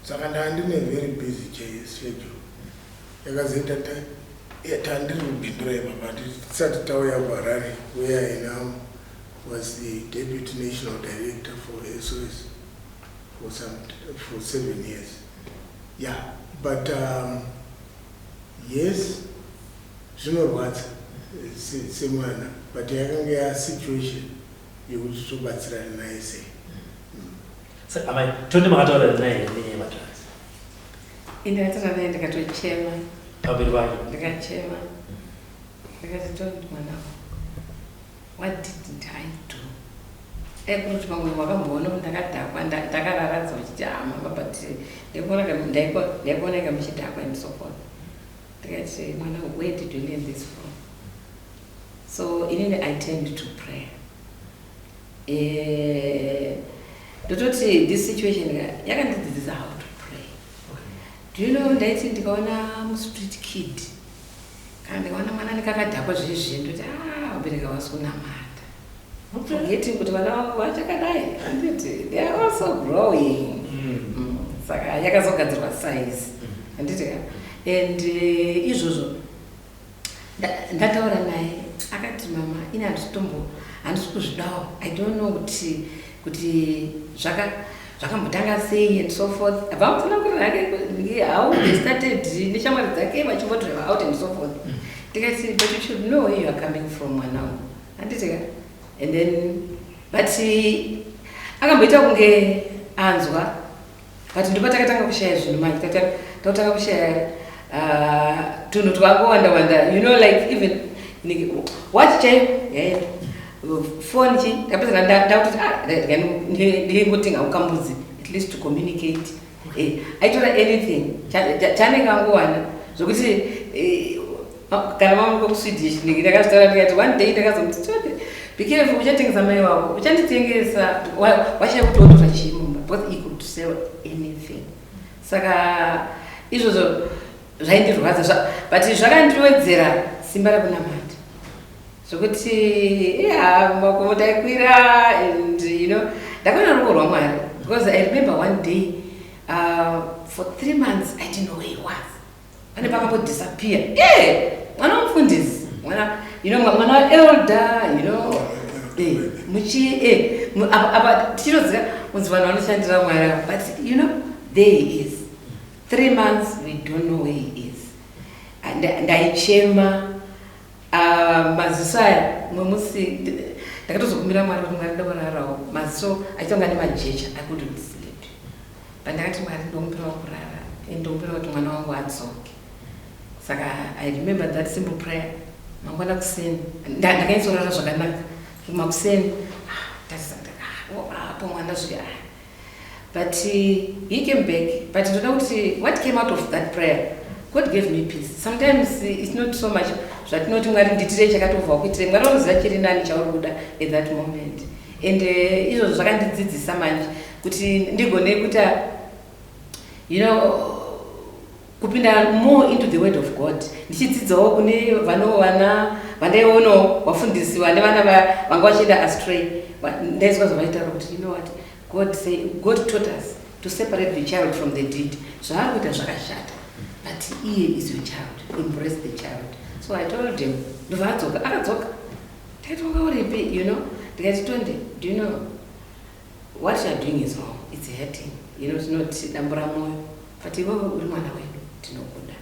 saka ndaa ndine very busy schedule. Yakazoita tandiri kuBindura ipapa, tisati tauya kuHarare, where I now was the deputy national director for SOS for 7 years. Yeah, but yes, zvinorwadza semwana, but yakanga yasituation yekuti tobatsirana naye sei. Saka amai Tonde makataura naye nenyaya yemadrugs? Indakataura naye, ndikatochema. Pamberi pake? Ndikachema, ndikati, "Tonde mwanangu, what didn't I do?" Dai kuri kuti pamwe wakamboona kuti ndakadhakwa, ndakararadza uchiti, "Ah mama, but ndaikuoneka muchidhakwa," and so forth. Ndikati, "Mwana, where did you learn this from?" So inini I tend to pray. Ndototi this situation yakandidzidzisa how to pray. Do you know, ndaiti ndikaona mustreet kid kana ndikaona mwana ndikakadhakwa zvezvi, ndoti, "Ah, vabereki havasi kunamata," forgetting kuti vana vangu vachakadai, handiti? They are also growing. Saka yakazogadzirwa size, handiti ka? And izvozvo ndataura naye, akati, "Mama, ini handisitombo, handisi kuzvidawo. I don't know kuti zvakambotanga sei," and so forth. Abva mutsanangurira hake how they started neshamwari dzake vachimbodrive out and so forth. Ndikati, "But you should know where you are coming from, mwanangu, handiti ka?" And then, but akamboita kunge anzwa, but ndipo takatanga kushaya zvinhu manje. Takutanga kushaya tunhu twangowanda wanda, like even watch chaiyo yaenda, foni chi. Ndapedzana ndakutoti, "Ah, ndingotenga kukambudzi at least to communicate." Aitora anything chaanenge angowana, zvokuti kana mamuka kuSwedish, ndakazvitaura, ndikati one day ndakazomuti, "Tonde, be careful, uchatengesa mai wako, uchanditengesa, washaya kuti wotora chii mumba," because he could sell anything. Saka izvozvo. Zvaindirwadza, but zvakandiwedzera simba rekunamata, zvokuti ya makomo taikwira and ndakaona ruoko rwaMwari, because I remember one day, for 3 months I didn't know where he was. Pane pakambodisappear e mwana wamufundisi, mwana mwana waelder, muchi apa tichinoziva kunzi vanhu vanoshandira Mwari ava, but there he is, 3 months we don't know where he is. Ndaichema maziso aya. Mumwe musi ndakatozokumbira Mwari kuti, "Mwari, ndokurarawo." Maziso achitonga nemajecha. I couldn't sleep, but ndakati, "Mwari, ndokumbirawo kurara and ndokumbira kuti mwana wangu adzoke." Saka I remember that simple prayer. Mangwana kuseni ndakanyatsorara zvakanaka. Makuseni apo mwana zvi, but he came back. But ndoda kuti what came out of that prayer, God gave me peace. Sometimes it's not so much zvatinoti, "Mwari, nditirei chakatobva kuitirei." Mwari vanoziva chiri nani chauri kuda at that moment. And izvozvo zvakandidzidzisa manje kuti ndigone kuita kupinda more into the word of God, ndichidzidzawo kune vanovana vandaionawo, vafundisi vane vana vanga vachienda astray. Ndaizwa zvavaitaura kuti, "You know what God say? God taught us to separate the child from the deed. Zvaari kuita zvakashata, but iye is your child. Embrace the child." So I told him, ndobva adzoka. Akadzoka, ndikati, "Wanga uripi?" Ndikati, "Tonde, do you know what you are doing is wrong? It's hurting. Tinotidambura mwoyo, but iwewe uri mwana wedu, tinokuda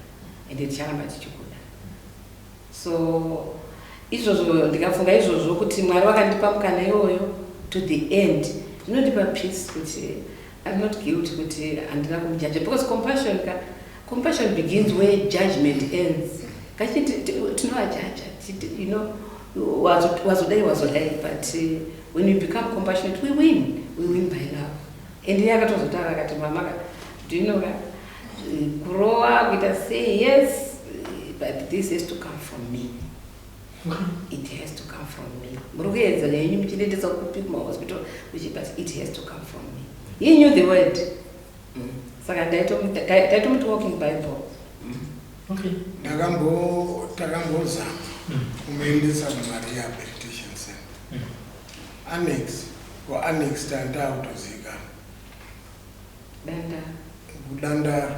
ende ticharamba tichikuda." So izvozvo, ndikafunga izvozvo kuti Mwari vakandipa mukana iwoyo to the end, zvinondipa peace kuti I'm not guilty kuti handina kumujudge, because compassion ka, compassion begins where judgment ends. Kachiti tinovajaja, wazodai, wazodai, but when you become compassionate, we win. We win by love. And iye akatozotaura akati, "Mama ka, do you know ka, kurowa kuita sei, yes, but this has to come from me. It has to come from me. Muri kuedza henyu muchinendesa kupi kumahospital, but it has to come from me." He knew the word. Saka ndaitomuti walking Bible. Takambozama kumuendesa kumarehabilitation center. Annex, kuannex tandakutozivikanwa. Danda. Kudandaro.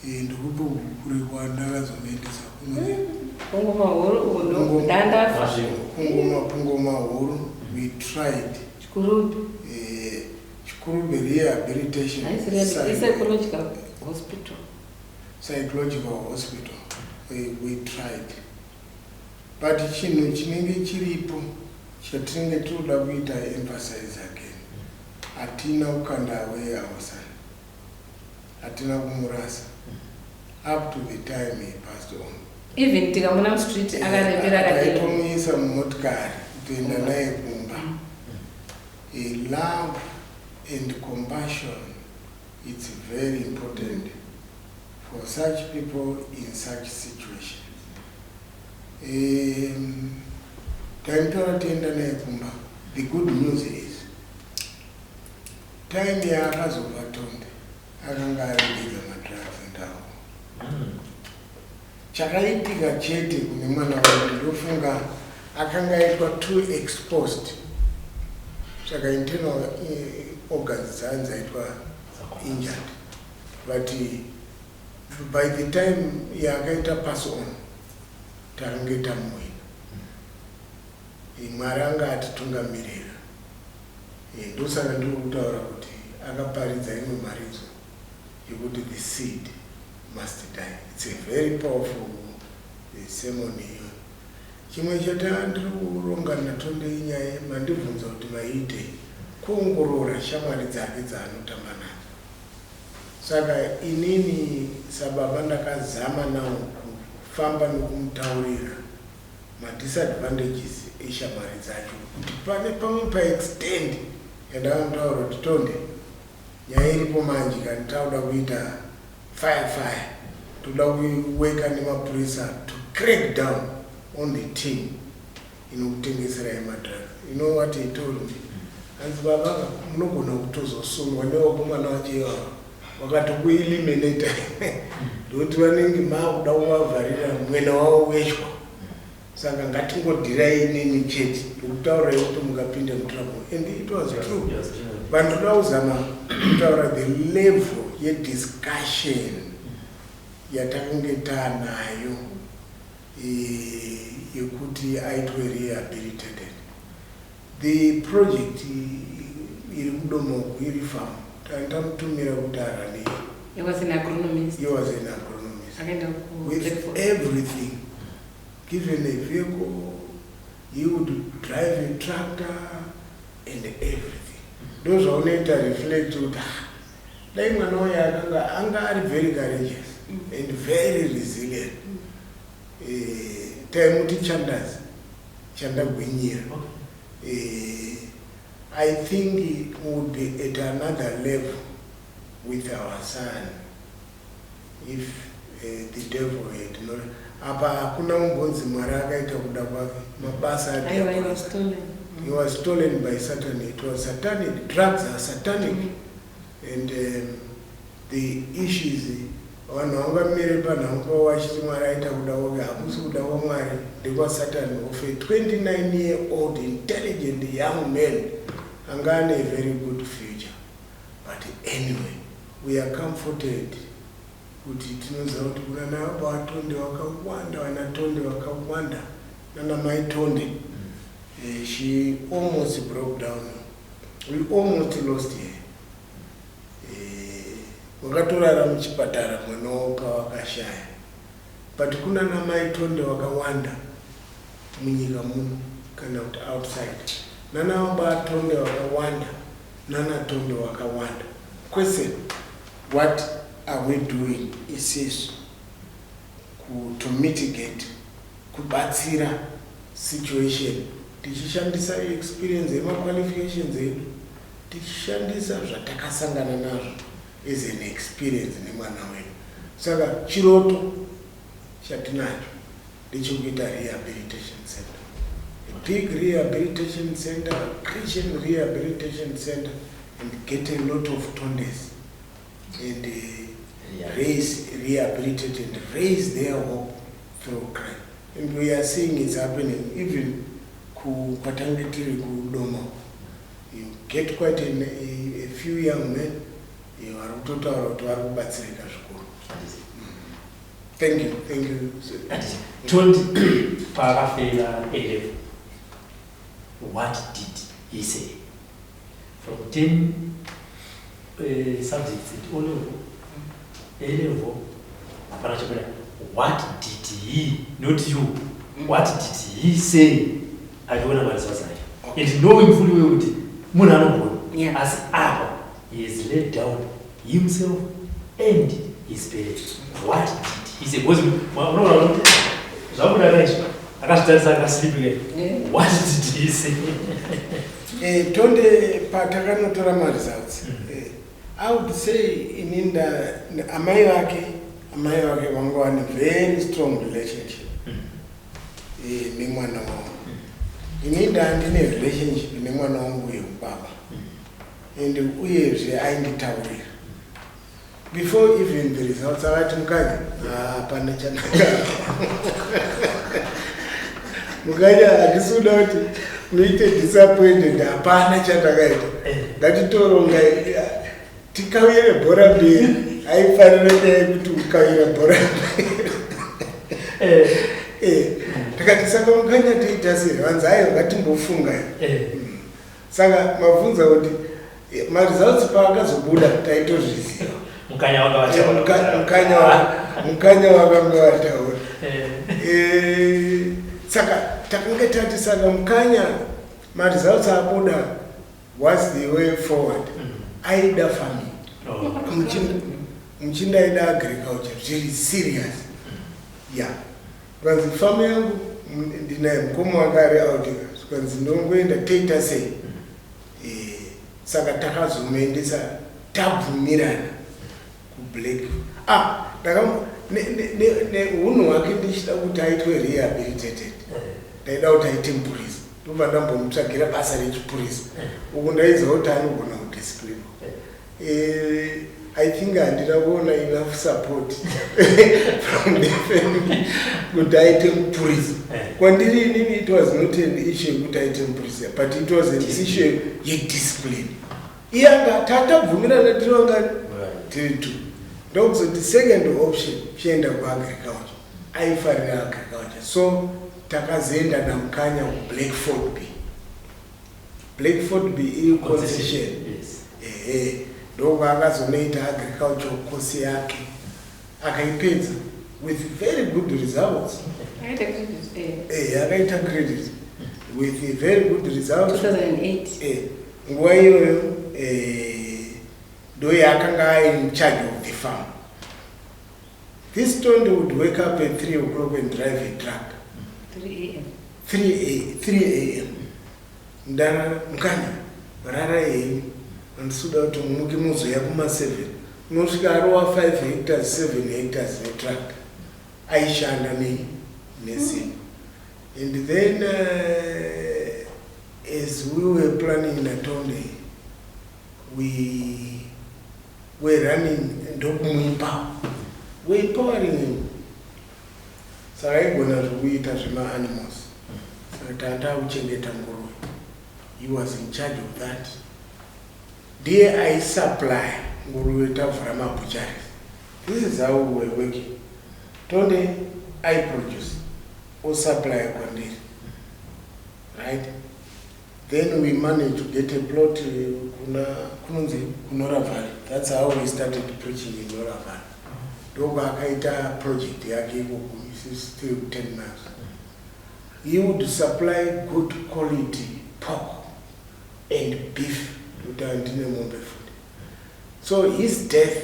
Ndikupi kuri kwandakazomuendesa? Kungoma huru uko, Danda. Kungoma huru we tried. Chikurubi. Chikurubi rehabilitation. Psychological hospital. Psychological hospital, we tried, but chinhu chinenge chiripo chatinenge tinoda kuita emphasize again, hatina kukanda away our son, hatina kumurasa up to the time he passed on. Even tikamuna mustreet akarembera akadii. Taitomuisa mumotikari kutoenda naye kumba. A love and compassion, it's very important for such people in such situations. Taimutora tienda naye kumba. The good news is, time yaakazobva Tonde akanga aregedza madrugs and alcohol. Chakaitika chete kune mwana wedu, ndofunga akanga aitwa too exposed, saka internal organs dzaanzi aitwa injured, but by the time yaakaita pass on, takange tamuwina. Mwari anga atitungamirira. Ndosaka ndiri kutaura kuti akaparidza imwe mharidzo yekuti "The seed must die." It's a very powerful sermon iyo. Chimwe chata ndiri kuronga naTonde, inyaya mandibvunza kuti maiitei, kuongorora shamwari dzake dzaanotamba nadzo. Saka inini sababa ndakazama nawo kufamba nokumutaurira madisadvantages eshamwari dzacho, kuti pane pamwe paextend yandakamutaura kuti, "Tonde, nyaya iripo manje, kana tauda kuita fire fire, toda kuweka nemapurisa to crack down on the team inokutengeserai madrugs." You know what he told me? Hanzi, "Baba, munogona kutozosungwa nevakomana vacho ivavo." Vakatokueliminata ndokuti vanenge maakuda kuvavharira mwena wavo weshwa. Saka ngatingodhirai nemi chete, ndokutaurirai kuti mungapinde mutrouble. And it was true. Vanhu toda kuzama kutaura the level yediscussion yatakange taanayo yekuti aitwe rehabilitated. The project iri kuDomoko iri farm tamutumira kuti arane. He was an agronomist. He was an agronomist. Akaenda ku with Blackford. Everything given, a vehicle, he would drive a tractor and everything. Ndo zvaunoita reflect kuti, "Ah, dai mwana uyu akanga anga ari very courageous and very resilient." Taimuti Chandazi, Chandagwinyira. I think we would be at another level with our son if the devil had not. Apa hakuna umbonzi Mwari akaita kuda kwake, mabasa Aiwa, he adhiabhorosi. Was stolen. He was stolen by Satan. It was satanic. Drugs are satanic. And the issues, vanhu vangamire panhau vachiti Mwari aita kuda kwake. Hakusi kuda kwaMwari, ndekwaSatan. Of a 29-year old intelligent young man anga ane a very good future. But anyway, we are comforted kuti tinoziva kuti kuna navaBaTonde vakawanda, vanaTonde vakawanda, nana mai Tonde. She almost broke down. We almost lost her. Wakatorara muchipatara mwana wavo pawakashaya. But kuna namai Tonde wakawanda munyika muno kana kuti outside, nana vaBaTonde wakawanda, nana Tonde wakawanda. Question: what are we doing isisu to mitigate, kubatsira situation, tichishandisa experience yemaqualifications edu, tichishandisa zvatakasangana nazvo as an experience nemwana wedu? Saka chiroto chatinacho ndechekuita rehabilitation center, a big rehabilitation center, Christian rehabilitation center, and get a lot of Tondes and raise, rehabilitate and raise their hope through Christ. And we are seeing it's happening even kwatange tiri kuDoma. You get quite a few young men vari kutotaura kuti vari kubatsirika zvikuru. Thank you, thank you, sir. Tondi paakafeila A level, what did he say? From 10 subjects at O level, A level, hapana chokuda. What did he, not you, what did he say achiona maresults ake and knowing fully well kuti munhu anogona? Asi apa he has laid down himself and his parents. What did he say? Because unoona kuti zvabuda kaizvo, akazvitarisa akasleepika. What did he say? Tonde patakanotora maresults, I would say ininda amai vake vanga vane very strong relationship nemwana wavo. Ininda ndine relationship nemwana wangu yekubaba and uyezve ainditaurira before even the results. Akati, "Mukanya, hapana chanaka. Mukanya, handisi kuda kuti muite disappointed. Hapana chandakaita. Ngatitoronga tikawire bhora mberi." Aifanira nyaya yekuti ukawira bhora mberi. Tikati, "Saka Mukanya, toita sei?" Vanzi, "Aiwa, ngatimbofunga." Saka mabvunza kuti maresults paakazobuda, taitozviziva. Mukanya wanga vachaona. Mukanya wakanga vataura. Saka takanga tati, "Saka Mukanya, maresults abuda, what's the way forward?" Aida farming. Muchinda aida agriculture zviri serious. Ya, kwanzi famu yangu ndinaye mukoma wake ari out, kwanzi ndongoenda, toita sei? Saka takazomuendesa tabvumirana kuBlack. Ah, neunhu hwake, ndichida kuti aitwe rehabilitated, ndaida kuti aite mupurisa. Ndobva ndambomutsvagira basa rechipurisa. Uku ndaiziva kuti anogona kudiscipline. I think handina kuona enough support from the family kuti aite mupurisa. Kwandiri inini it was not an issue yekuti aite mupurisa, but it was an issue yediscipline. Iyanga tatabvumirana tiri vangani? Tiri two. Ndokuzoti second option, chienda kuagriculture. Aifarira agriculture, so takazoenda naMukanya kuBlackfordby. Blackfordby iri concession. Ehe, ndokwaakazonoita agricultural course yake, akaipedza with very good results. Akaita credit, eh. Akaita credit with very good results. 2008. Nguva iyoyo ndo yaakanga ari in charge of the farm. This Tonde would wake up at 3 o'clock and drive a truck. 3 a.m. 3 a.m. Ndarara, Mukanya, rara henyu, handisuda kuti mumuke muzoya kuma7. Unosvika arova 5 hectares, 7 hectares netruck. Aishanda nei nesimba. And then as we were planning naTonde, we were running, ndokumuempower, we empowering him. Saka aigona zvekuita zvemaanimals, saka tanga kuchengeta nguruve. He was in charge of that. Ndiye aisupply nguruve, tavhura mabutcheries. This is how we were working. Tonde aiproduce, osupply kwandiri, right? Then we managed to get a plot kuna kunonzi kuNora Valley. That's how we started preaching in Nora Valley. Ndokwaakaita project yake ikoko. Is still 10 miles. He would supply good quality pork and beef, kuti handine mombe futi. So his death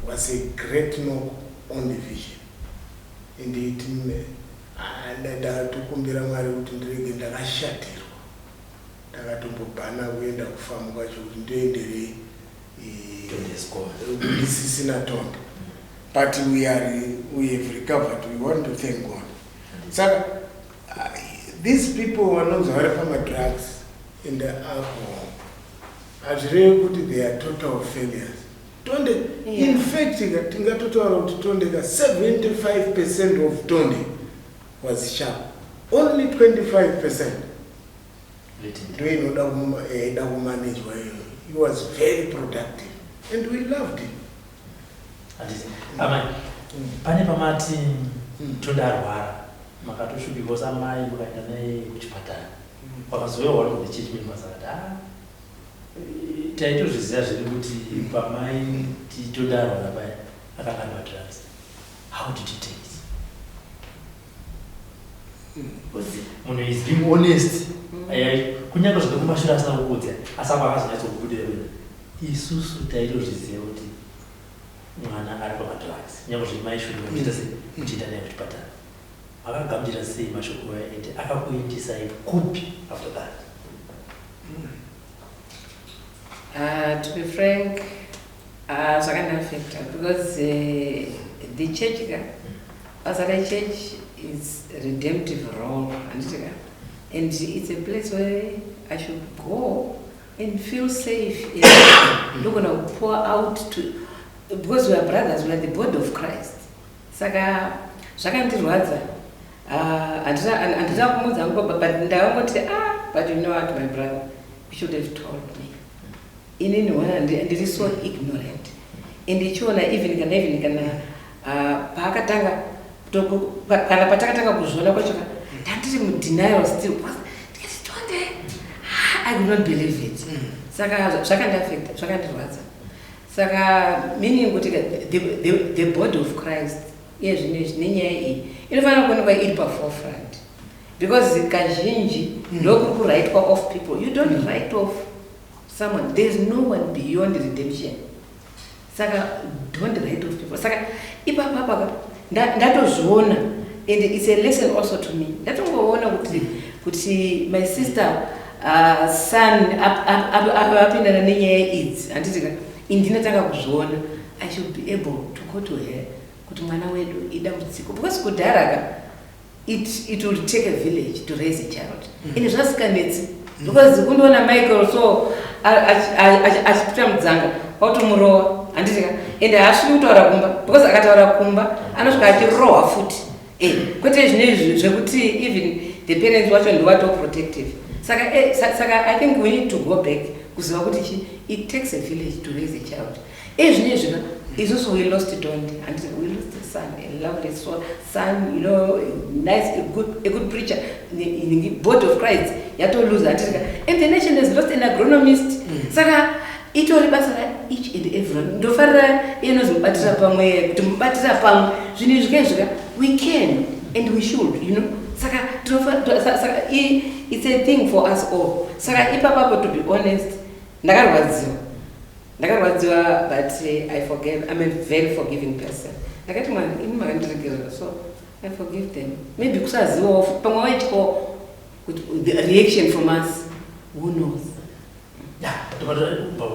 was a great knock on the vision, and it ndatokumbira Mwari kuti ndirege ndakashatirwa. Ndakatombobhana kuenda kufamu kwacho kuti ndoenderei ndisisina Tonde. But we have recovered. We want to thank God. Saka these people vanonzi vari pamadrugs and alcohol, hazvirevi kuti they are total failures. Tonde, in fact tingatotaura kuti Tonde ka, 75% of Tonde was sharp, only 25% ndo inoda yaida kumanejwa iyoyo. He was very productive and we loved him. Handiti amai, pane pamati Tonde arwara, makatoshupirwa samai, mukaenda naye kuchipatara, wakazouya one of the church members akati, "Ah, taitozviziva zviri kuti pamai Tonde arwara paya akanga ari madrugs." How did you take it? Because munhu is being honest. Kunyange zvine kumashure asina kukuudza, asi apo akazonyatsokubudira kuti isusu taitozviziva kuti mwana ari pamadrugs, nyange zvemaishuva muchiita sei, muchienda naye kuchipatara. Makagamuchira sei mashoko aya, and akakuindisai kupi after that? To be frank, zvakandiaffecta because the church ka, basa rechurch is redemptive role, handiti ka? And it's a place where I should go and feel safe and ndogona kupour out to, because we are brothers, we are the body of Christ. Saka zvakandirwadza. Ah, handina kumudza hangu, but ndakangoti, "Ah, but you know what, my brother, you should have told me." Inini wana ndiri so ignorant, and ichiona even kana paakatanga kana patakatanga kuzviona kwacho ka, ndandiri mudenial still. Ndikati, "Tonde?" Ah, I could not believe it. Saka zvakandiaffecta, zvakandirwadza. Saka meaning kuti the body of Christ iye zvino izvi nenyaya iyi inofanira kuonekwa iri paforefront, because kazhinji ndokuri kuwritwa off people. You don't write off someone. There is no one beyond redemption, saka don't write off people. Saka ipapapa ndatozviona, and it's a lesson also to me. Ndatongoona kuti my sister son apindana nenyaya idzi, handiti ka? Indinatanga kuzviona, I should be able to go to her kuti mwana wedu idambudziko, because kudhara ka, it will take a village to raise a child. Ine zvasikanetsi, because kundoona Michael so achipita mudzanga, watomurowa. Handitika? Ende haasviki kutaura kumba, because akataura kumba anosvika achirohwa futi. Kwete zvinezvi zvekuti even the parents wacho ndiwato protective. Saka I think we need to go back kuziva kuti chi it takes a village to raise a child. Ezvinezvi ka, isusu we lost Dondi, and we lost a son, a lovely son, nice, a good preacher. The body of Christ yatoluza, handitika? And the nation has lost an agronomist. Saka itori basa ra each and everyone. Ndofarira inozi mubatira pamwe, kuti mubatira pamwe zvinhu izvi kaizvika, we can and we should. Saka saka it's a thing for us all. Saka ipapapo, to be honest, ndakarwadziwa, ndakarwadziwa, but I forgave. I'm a very forgiving person. Ndakati, "Mwari, ini makandiregerera, so I forgive them." Maybe kusazivawo futi, pamwe vaityawo kuti the reaction from us, who knows?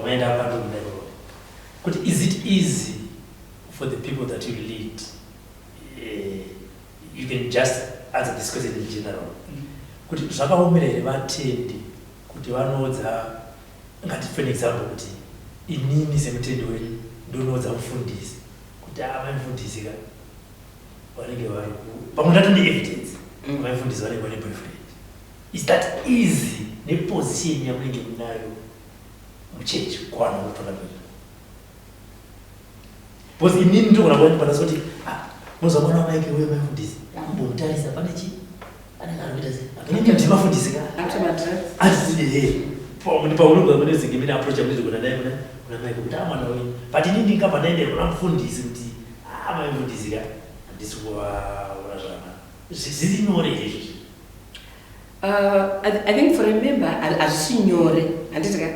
Maenda pandonero kuti is it easy for the people that you lead? You can just answer this question in general, kuti zvakaomera here vatendi kuti vanoudza, ngatipe an example, kuti inini semutendi wenyu ndonoudza mufundisi kuti amai mufundisi ka vanenge vari pamwe ndato neevidence, amai mufundisi vanenge vane boyfriend. Is that easy neposition yamunenge munayo muchechi kuwana kutungamira? Because inini ndogona kuva panasi kuti, "Ah, munoziva mwana wamaike uyo, mai mufundisi, ambomutarisa, pane chi anenge ari kuita sei?" Inini ndiri mafundisi ka. Ati paunogona kune zinge mine approach yamunoti kuna dai kuna maike kuti, "Ah, mwana wenyu," but inini ndingabva ndaendera kuna mufundisi kuti, "Ah, mai mufundisi ka, handisi kuvaona zvakanaka." Zviri nyore here izvozvi? I think for a member hazvisi nyore, handiti ka?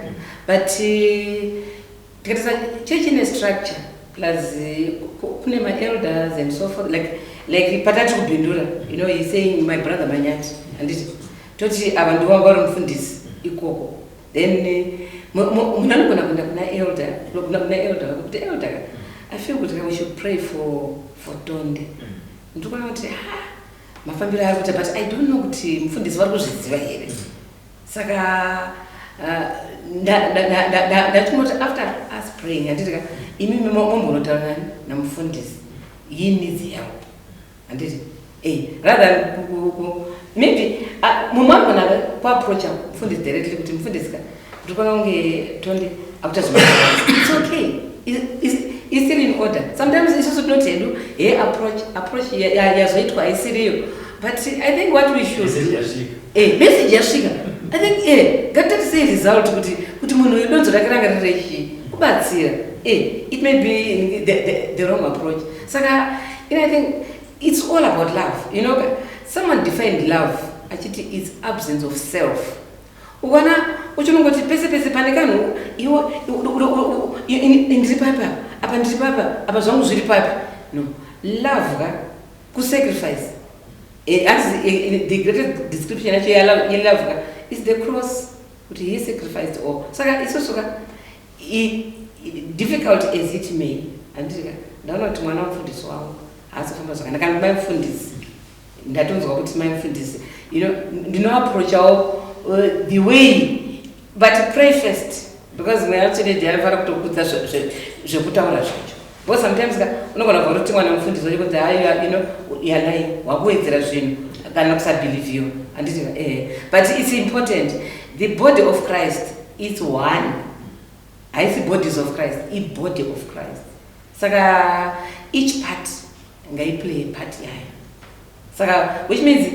But tikatarisa chechi ine structure, plus kune maelders and so forth, like patati kuBindura, he's saying my brother Manyati, handiti? Toti ava ndiwanga vari mufundisi ikoko, then munhu anogona kuenda kuna elder, kuna elder wake kuti, "Elder ka, I feel kuti we should pray for Tonde. Ndikuona kuti ha, mafambiro ari kuita, but I don't know kuti mufundisi vari kuzviziva here." Saka ndatinoti after us praying, handiti ka, imimi mombonotaura nani, namufundisi, he needs help, handiti? Rather than maybe mumwe anogona kuapproacha mufundisi directly kuti, "Mufundisi ka, ndikuona kunge Tonde akuita zvima." It's okay. Is still in order. Sometimes isusu tinoti hedu he approach yazoitwa haisiriyo, but I think what we should Message yasvika. Message yasvika. I think ngatitarisei result, kuti munhu uyu donzo rake ranga riri rechii, kubatsira. It may be the wrong approach. Saka I think it's all about love. Someone defined love achiti it's absence of self. Ukaona uchinongoti pese pese pane kanhu, iwo ndiri papi apa, apa ndiri papi, apa zvangu zviri papi, no love ka, kusacrifice. The greatest description yacho yelove ka is the cross, kuti he sacrificed all. Saka isusu ka, difficult as it may, handiti ka, ndaona kuti mwana wamufundisi wangu haasi kufamba zvakanaka, kana mai mufundisi, ndatonzwa kuti mai mufundisi, ndinoapproachawo the way, but pray first, because mweya mutsvene anofanira kutokudza zvekutaura zvacho, because sometimes ka unogona kubva kuti mwana mufundisi wacho kunzi, "Hayi, yanai wakuwedzera zvinhu," kana kusabhilivhiwa, handiti? But it's important. The body of Christ is one, haisi bodies of Christ, ibody of Christ. Saka each part ngaiplay part yayo. Saka which means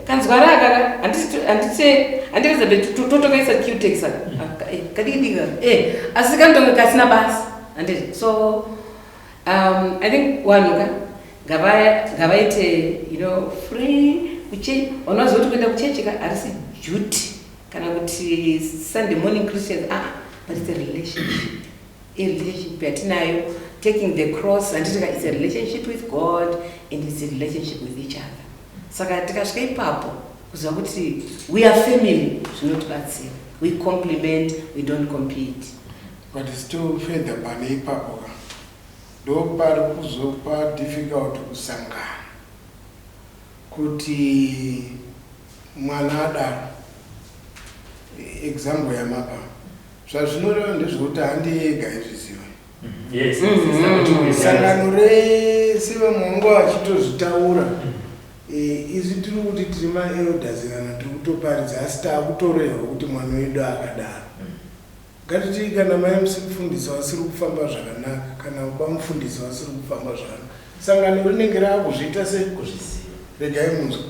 kanzwara akaka, handiti Elizabeth, totokaisa cutex kadiki dika, asi kanotonge kasina basa, handiti? So I think vanhu ka ngavaite free kuchechi. Vanoziva kuti kuenda kuchechi ka harisi duty kana kuti Sunday morning Christians, ah, but it's a relationship, a relationship yatinayo, taking the cross, handiti ka? It's a relationship with God and it's a relationship with each other. Saka tikasvika ipapo kuziva kuti we are family, zvinotibatsira. We complement, we don't compete. But still further pane ipapo ka, ndo pari kuzopa difficult kusangana kuti mwana adaro. Example yamapa, zvazvinoreva ndezvekuti handi ega izviziva. Sangano rese vamwe vanga vachitozvitaura. Izvi tiri kuti tiri maelders kana tiri kutoparidza, asi taakutorehwa kuti mwana wedu akadaro. Ngatiti kana mai mufundisi vasiri kufamba zvakanaka, kana baba mufundisi vasiri kufamba zvakanaka, sangano rinenge raakuzviita se Kuzviziva. Regai munzwa,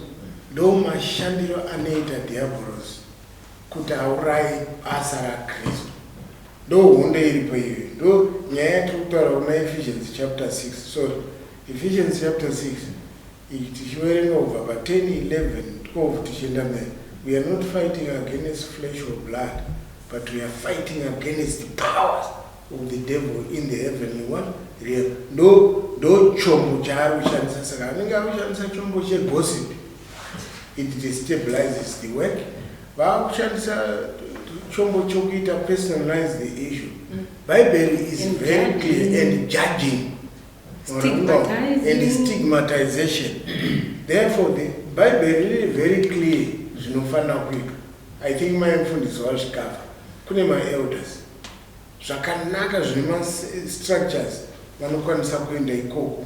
ndo mashandiro anoita dhiabhorosi kuti auraye basa raKristu. Ndo hondo iripo iyoyo, ndo nyaya yatiri kutaura kuna Ephesians chapter 6, sorry, Ephesians chapter 6 iyi, tichiverenga kubva pa10, 11, 12 tichienda mberi. We are not fighting against flesh or blood, but we are fighting against the powers of the devil in the heavenly one realm. Ndo chombo chaari kushandisa. Saka anenge ari kushandisa chombo chegossip, it destabilizes the work. Vaakushandisa chombo chokuita personalize the issue. Bhaibheri is And very clear. Judging. And judging Stigmatizing. And stigmatization. Therefore the Bible riri very clear zvinofanira kuitwa. I think mai mufundisi wazvikava. Kune maelders zvakanaka, zvine mastructures, vanokwanisa kuenda ikoko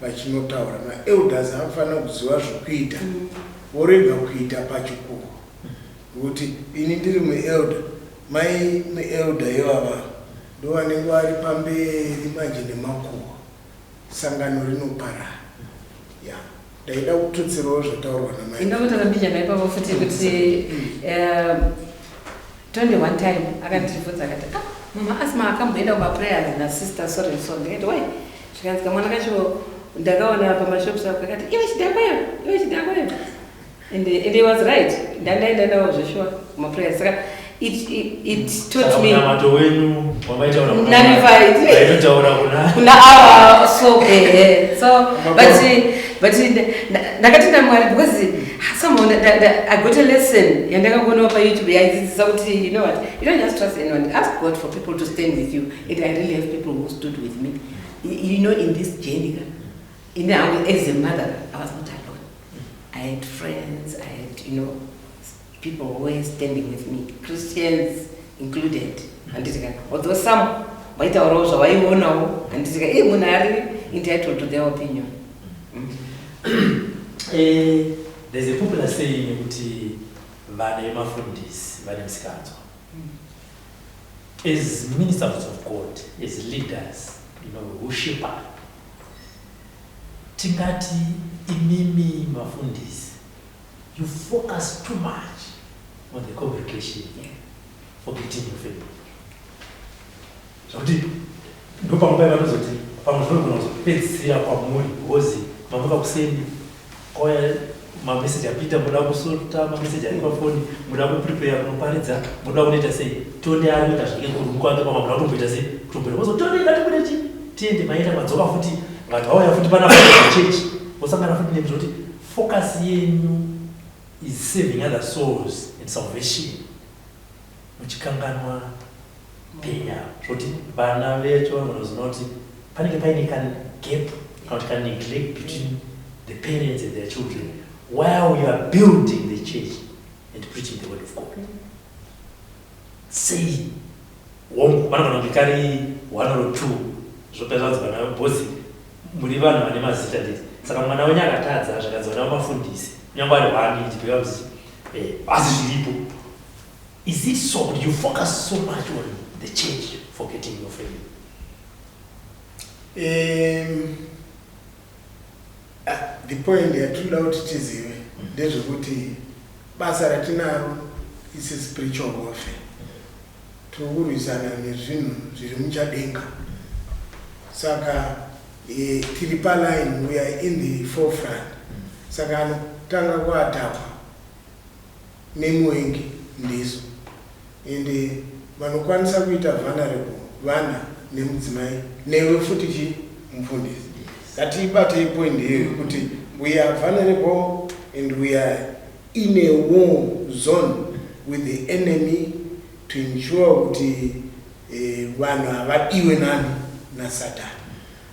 vachinotaura. Maelders anofanira kuziva zvokuita, vorega kuita pachikuru, nokuti ini ndiri muelder, mai muelder ivava ndo vanenge vari pamberi manje nemakuhwa, sangano rinoparara. Ya, ndaida kututsirawo zvataurwa namai. Indakutaura mbijana ipapo futi kuti Tony one time akandibvunza akati, "Ah, mama, asi maakamboenda kumaprayers nasister so and so?" Ndikati, "Wai?" Zvikanzi, "Kamwana kacho ndakaona pamashops ako kakati, 'Iwe chidhakwa iwe, iwe chidhakwa iwe.'" And he was right. Ndandaenda nawo zveshuwa kumaprayers. Saka it taught me Munamato wenyu wamaitaura Nullified. Vaitotaura kuna kuna our so so but ndakatenda Mwari because somehow I got a lesson yandakaonawo paYouTube yaidzidzisa kuti, you know what, you don't just trust anyone. Ask God for people to stand with you, and I really have people who stood with me in this journey ka. Ini hangu as a mother, I was not alone. I had friends, I had people who were standing with me, Christians included, handiti ka? Although some vaitaurawo zvavaionawo, handiti ka? Munhu ari entitled to their opinion. There's a popular saying yekuti vana vemafundisi vane musikanzwa. As ministers of God, as leaders who shepherd, tingati imimi mafundisi, you focus too much on the congregation, forgetting your family, zvakuti ndopamwe pai vanozoti pamwe zvinogona kuzopedzisira kwamuri, because mamuka kuseni, kwauya mameseji apita, muda kusota mameseji ari pafoni, muda kuprepare kunoparidza, muda kunoita sei. Tonde ari kuita zvake kurumu kwake kwama, muda kutomboita sei, kutomboita kozo. Tonde, ngatibude chi tiende. Maita, madzoka futi, vanhu vauya futi pana chechi, vosangana futi nemi, zvokuti focus yenyu is saving other souls and salvation, muchikanganwa penya, zvokuti vana vecho vanozoona kuti panenge paine kagap kana kuti kaneglect between the parents and their children while you are building the church and preaching the word of God. Sei? Hongu, vanogona kunge kari one or two, zvopa zvanzi vana bhozi muri vanhu vane mazita, nditi saka mwana wenyu akatadza zvakanzi vana vamafundisi, kunyange ari one, it becomes asi zviripo. Is it so kuti you focus so much on the church, forgetting your family? The point yatinoda kuti tizive ndezvekuti basa ratinaro is a spiritual warfare. Tiri kurwisana nezvinhu zviri muchadenga, saka tiri paline, we are in the forefront. Saka anotanga kuattackwa nemuvengi ndisu, ende vanokwanisa kuita vulnerable vana nemudzimai, newe futi chi mufundisi. Ngatiibatei point iyoyo kuti we are vulnerable and we are in a war zone with the enemy to ensure kuti vanhu havadiwe nani naSatani.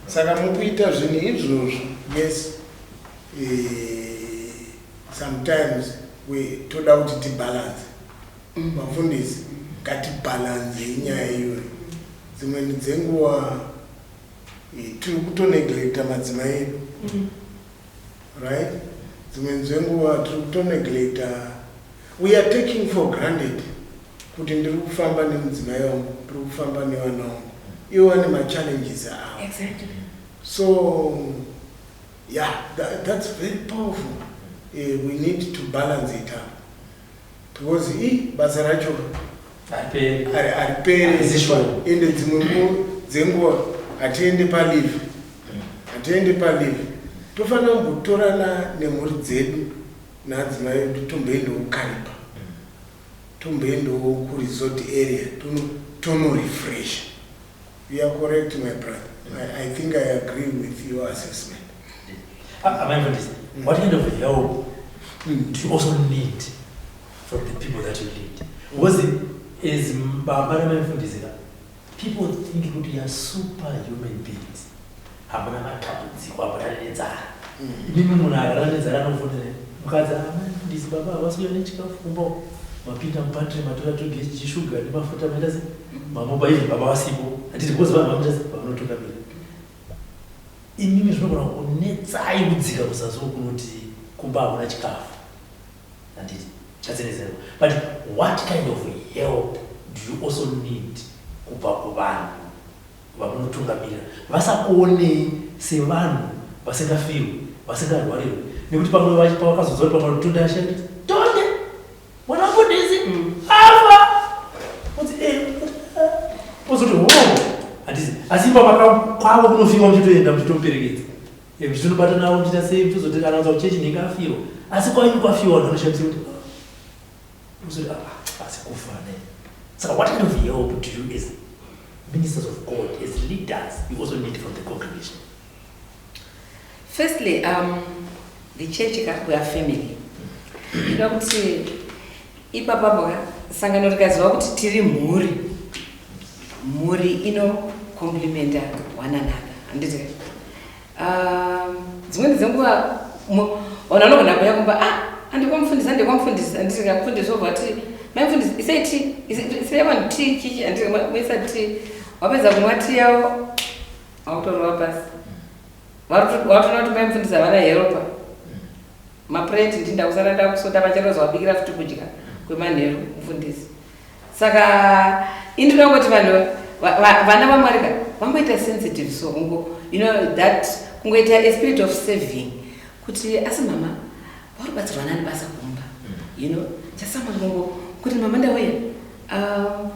Saka mukuita zvinhu izvozvo, yes, sometimes we toda kuti tibalance. Mafundisi, ngatibhalanzei nyaya iyoyo. Dzimweni dzenguva Tiri kutoneglecta madzimai edu, right? Dzimwe dzenguva tiri kutoneglecta. We are taking for granted kuti ndiri kufamba nemudzimai wangu, ndiri kufamba nevana vangu, ivo vane machallenges avo. So yeah, that's very powerful. We need to balance it up because i basa racho Hariperi. Hariperi. Haisi sure. Ende dzimwe dzenguva hatiende paleave, hatiende paleave. Tofanira kumbotorana nemhuri dzedu naadzimai edu, tomboendawo Kariba, tomboendawo kuresort area, tonorefresh. You are correct, my brother. I think I agree with your assessment. Amai Mfundisi, what kind of help do you also need from the people that you lead? Because as baba namai Mfundisi ka, people think kuti you are superhuman beings. Hamuna matambudziko, hamuna nenzara. Imimi munhu akarara nenzara anofonera mukadzi, "Amai Mfundisi, baba havasi nechikafu kumba." Mapinda mupantry, matora 2 kg shuga nemafuta, maita se mamupa, even baba vasipo, handiti? Because vanhu vamuita se vanotungamira imimi, zvinogona kunetsai kudzika kuzasi kunoti kumba hakuna chikafu, handiti? Chatsinezero. But what kind of help do you also need kubva kuvanhu vamunotungamirira, vasakuonei sevanhu vasingafirwi, vasingarwarirwi? Nekuti pamwe pavakazonzwa kuti pamwe Tonde ashaya, kuti Tonde mwana wamufundisi afa, kuti ozoti ho, handiti? Asi ipa kwavo kunofiwa, muchitoenda, muchitomuperekedza, muchitonobata navo, muchiita sei, muchizoti kana uza kuchechi nhinge afiwa. Asi kwainyu kwafiwa, vanhu vanoshamisa kuti, uzoti, "Ah, asi kufa ne." Saka what kind of help do you as ministers of God, as leaders, you also need from the congregation? Firstly, the church ka, we are family. Inoda kuti ipapapo ka, sangano rikaziva kuti tiri mhuri, mhuri inocomplimenta one another, handiti? Dzimweni dzenguva vanhu vanogona kuuya kumba, "Ah, handikwamufundisi, handikwamufundisi," handiti? Mufundisi wobva kuti, "Mai mufundisi, isai tea, isai vanhu tea." Chichi, handiti? Moisa tea, wapedza kumwa tea yavo, wakutorova pasi. Watoona kuti mai mufundisi havana helper. Mapureti ndinda kusara ndakusota, vacharoza wabikira futi kudya kwemanheru mufundisi. Saka indinoda kuti vanhu vana vaMwari ka vangoita sensitive, so kungo you know that kungoita a spirit of saving kuti, "Asi mama vari kubatsirwa nani basa kumba?" Just someone kungo kuti, "Mama, ndauya,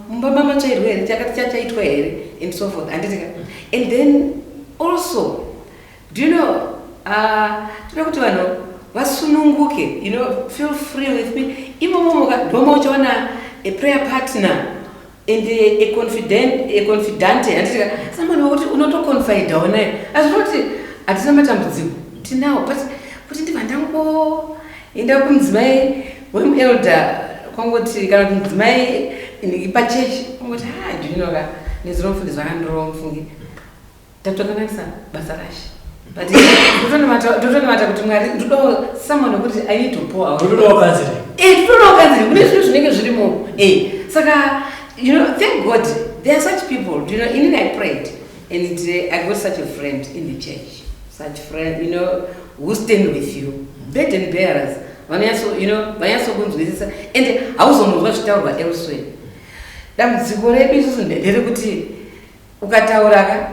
mumba mamatsvairwa here? Chakati chachaitwa here?" and so forth, handiti ka? And then also, do you know, toda kuti vanhu vasununguke, feel free with me. Imomo ndoma uchaona a prayer partner and a confidante, handiti ka? Someone wekuti unotoconfidawo naye. Azvinoti hatina matambudziko, tinawo, but kuti ndibva ndangoenda kumudzimai wemuelder kwangoti, kana kuti mudzimai pachechi kwangoti, "Ha, ndinoka nezuro mufundisi vakandirova, mufungi tatokanganisa basa rashe," but totonamata kuti, "Mwari, ndodawo someone wekuti I need to pour out." Ndotodawo counseling. Totodawo counseling kune zvinhu zvinenge zvirimo. Saka thank God there are such people. Inini I prayed and I got such a friend in the church, such friend who stand with you, burden bearers vanonyatso vanonyatsokunzwisisa and hauzonzwa zvitaurwa elsewhere. Dambudziko redu isusu nderekuti ukataura ka,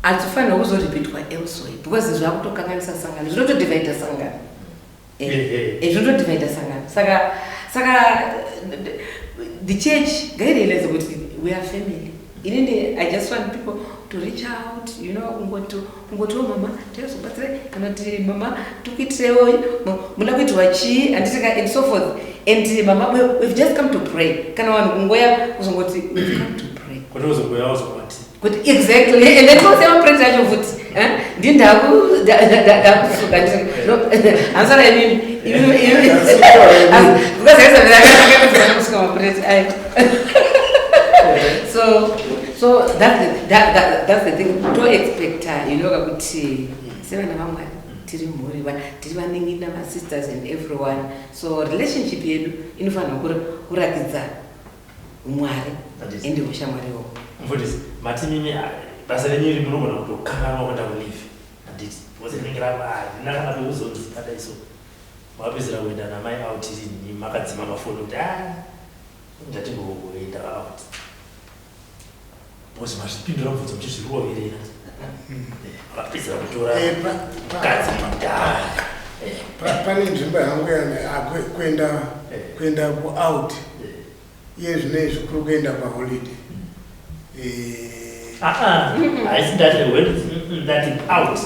hadzifanirwa kuzoripitwa elsewhere because zvakutokanganisa sangano, zvinotodivhaidha sangano. Zvinotodivhaidha sangano. Saka the church ngairealize kuti we are family. Inini I just want people to reach out, kungotiwo, "Mama, taizobatsirai," kana kuti, "Mama, tikuitirewo, muda kuitirwa chii?" handiti ka? And so forth. And mama, we've just come to pray. Kana vanhu kungoya kuzongoti, "We've come to pray." Kuti uzongoya uzongoti Kuti exactly, and then tose mapureti acho futi, eh? Ndindakusuka hansara inini because aisabirakusuka mapureti ayo. So that's the thing to expecta, kakuti sevana vaMwari tiri mhuri, tiri vanin'ina, masisters and everyone. So relationship yedu inofanirwa kurakidza Mwari That is- ende ushamwari wavo. Mufundisi, mati mimi Basa renyu iri munogona kutokanganwa kuenda kuleave, handiti? Because rinenge rava harina kana pekuzonzi padai so. Makapedzera kuenda namai out rini makadzima mafoni kuti a ndatimboenda out? Because mazvipindura mubvunzo muchizviroverera. Makapedzera kutora mukadzi mudhara. Pane nzvimbo yangu kuenda kuenda kuout iye zvino izvi kuri kuenda paholiday. Haisi ndati ndati out.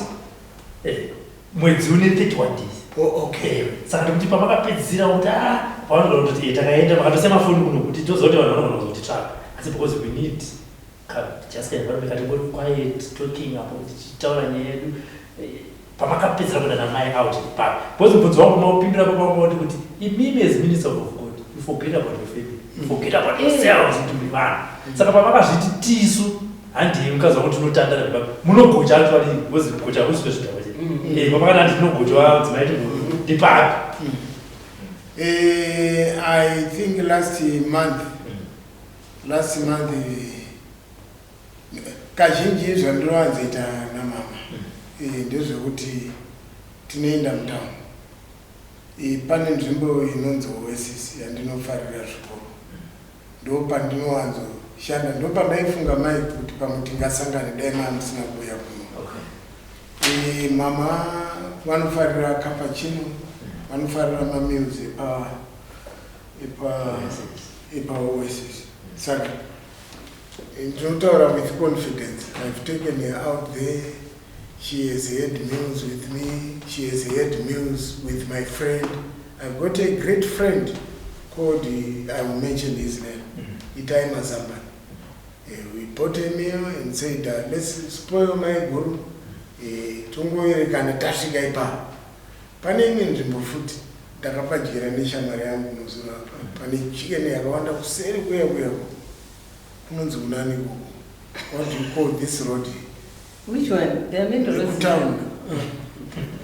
Mwedzi une 31 days. Oh, okay. Saka ndikuti pamakapedzisira kuti a pavanogona kutoti takaenda makatosiya mafoni kuno kuti toziva kuti vanhu vanogona kuzotitsvaka, asi because we need just environment katingori quiet talking apo tichitaura nyaya yedu. Pamakapedzera kuenda namai out papi? Because mubvunzo wangu maupindura papaungoti kuti imimi as minister of God, you forget about your family, you forget about yourselves kuti muri vanhu. Saka pamakazviti tisu handii mukadzi wangu tinotandara papi munogocha actually, because kugocha hakusi kwezvidhakwa chete. Pamakati handi tinogochwa dzimai ndipapi? I think last month, kazhinji zvandinowanzoita namama ndezvekuti tinoenda mutown. Pane nzvimbo inonzi Oasis yandinofarira zvikuru, ndo pandinowanzoshanda, ndo pandaifunga mai kuti pamwe tingasangane dai maa musina kuuya kuno. Mama vanofarira cappuccino, vanofarira mameals epa Oasis. Saka ndinotaura with confidence, I've taken her out there. She has had meals with me, she has had meals with my friend. I've got a great friend called, I will mention his name, Itai Mazambani. We bought a meal and said, "Let's spoil my guru." Tongoerekana tasvika ipapo. Pane imwe nzvimbo futi ndakapadyira neshamwari yangu muzuro apa, pane chicken yakawanda kuseri kuya kuya kunonzi kunani ikoko? What do you call this road? Which one? There are many roads. Kutown.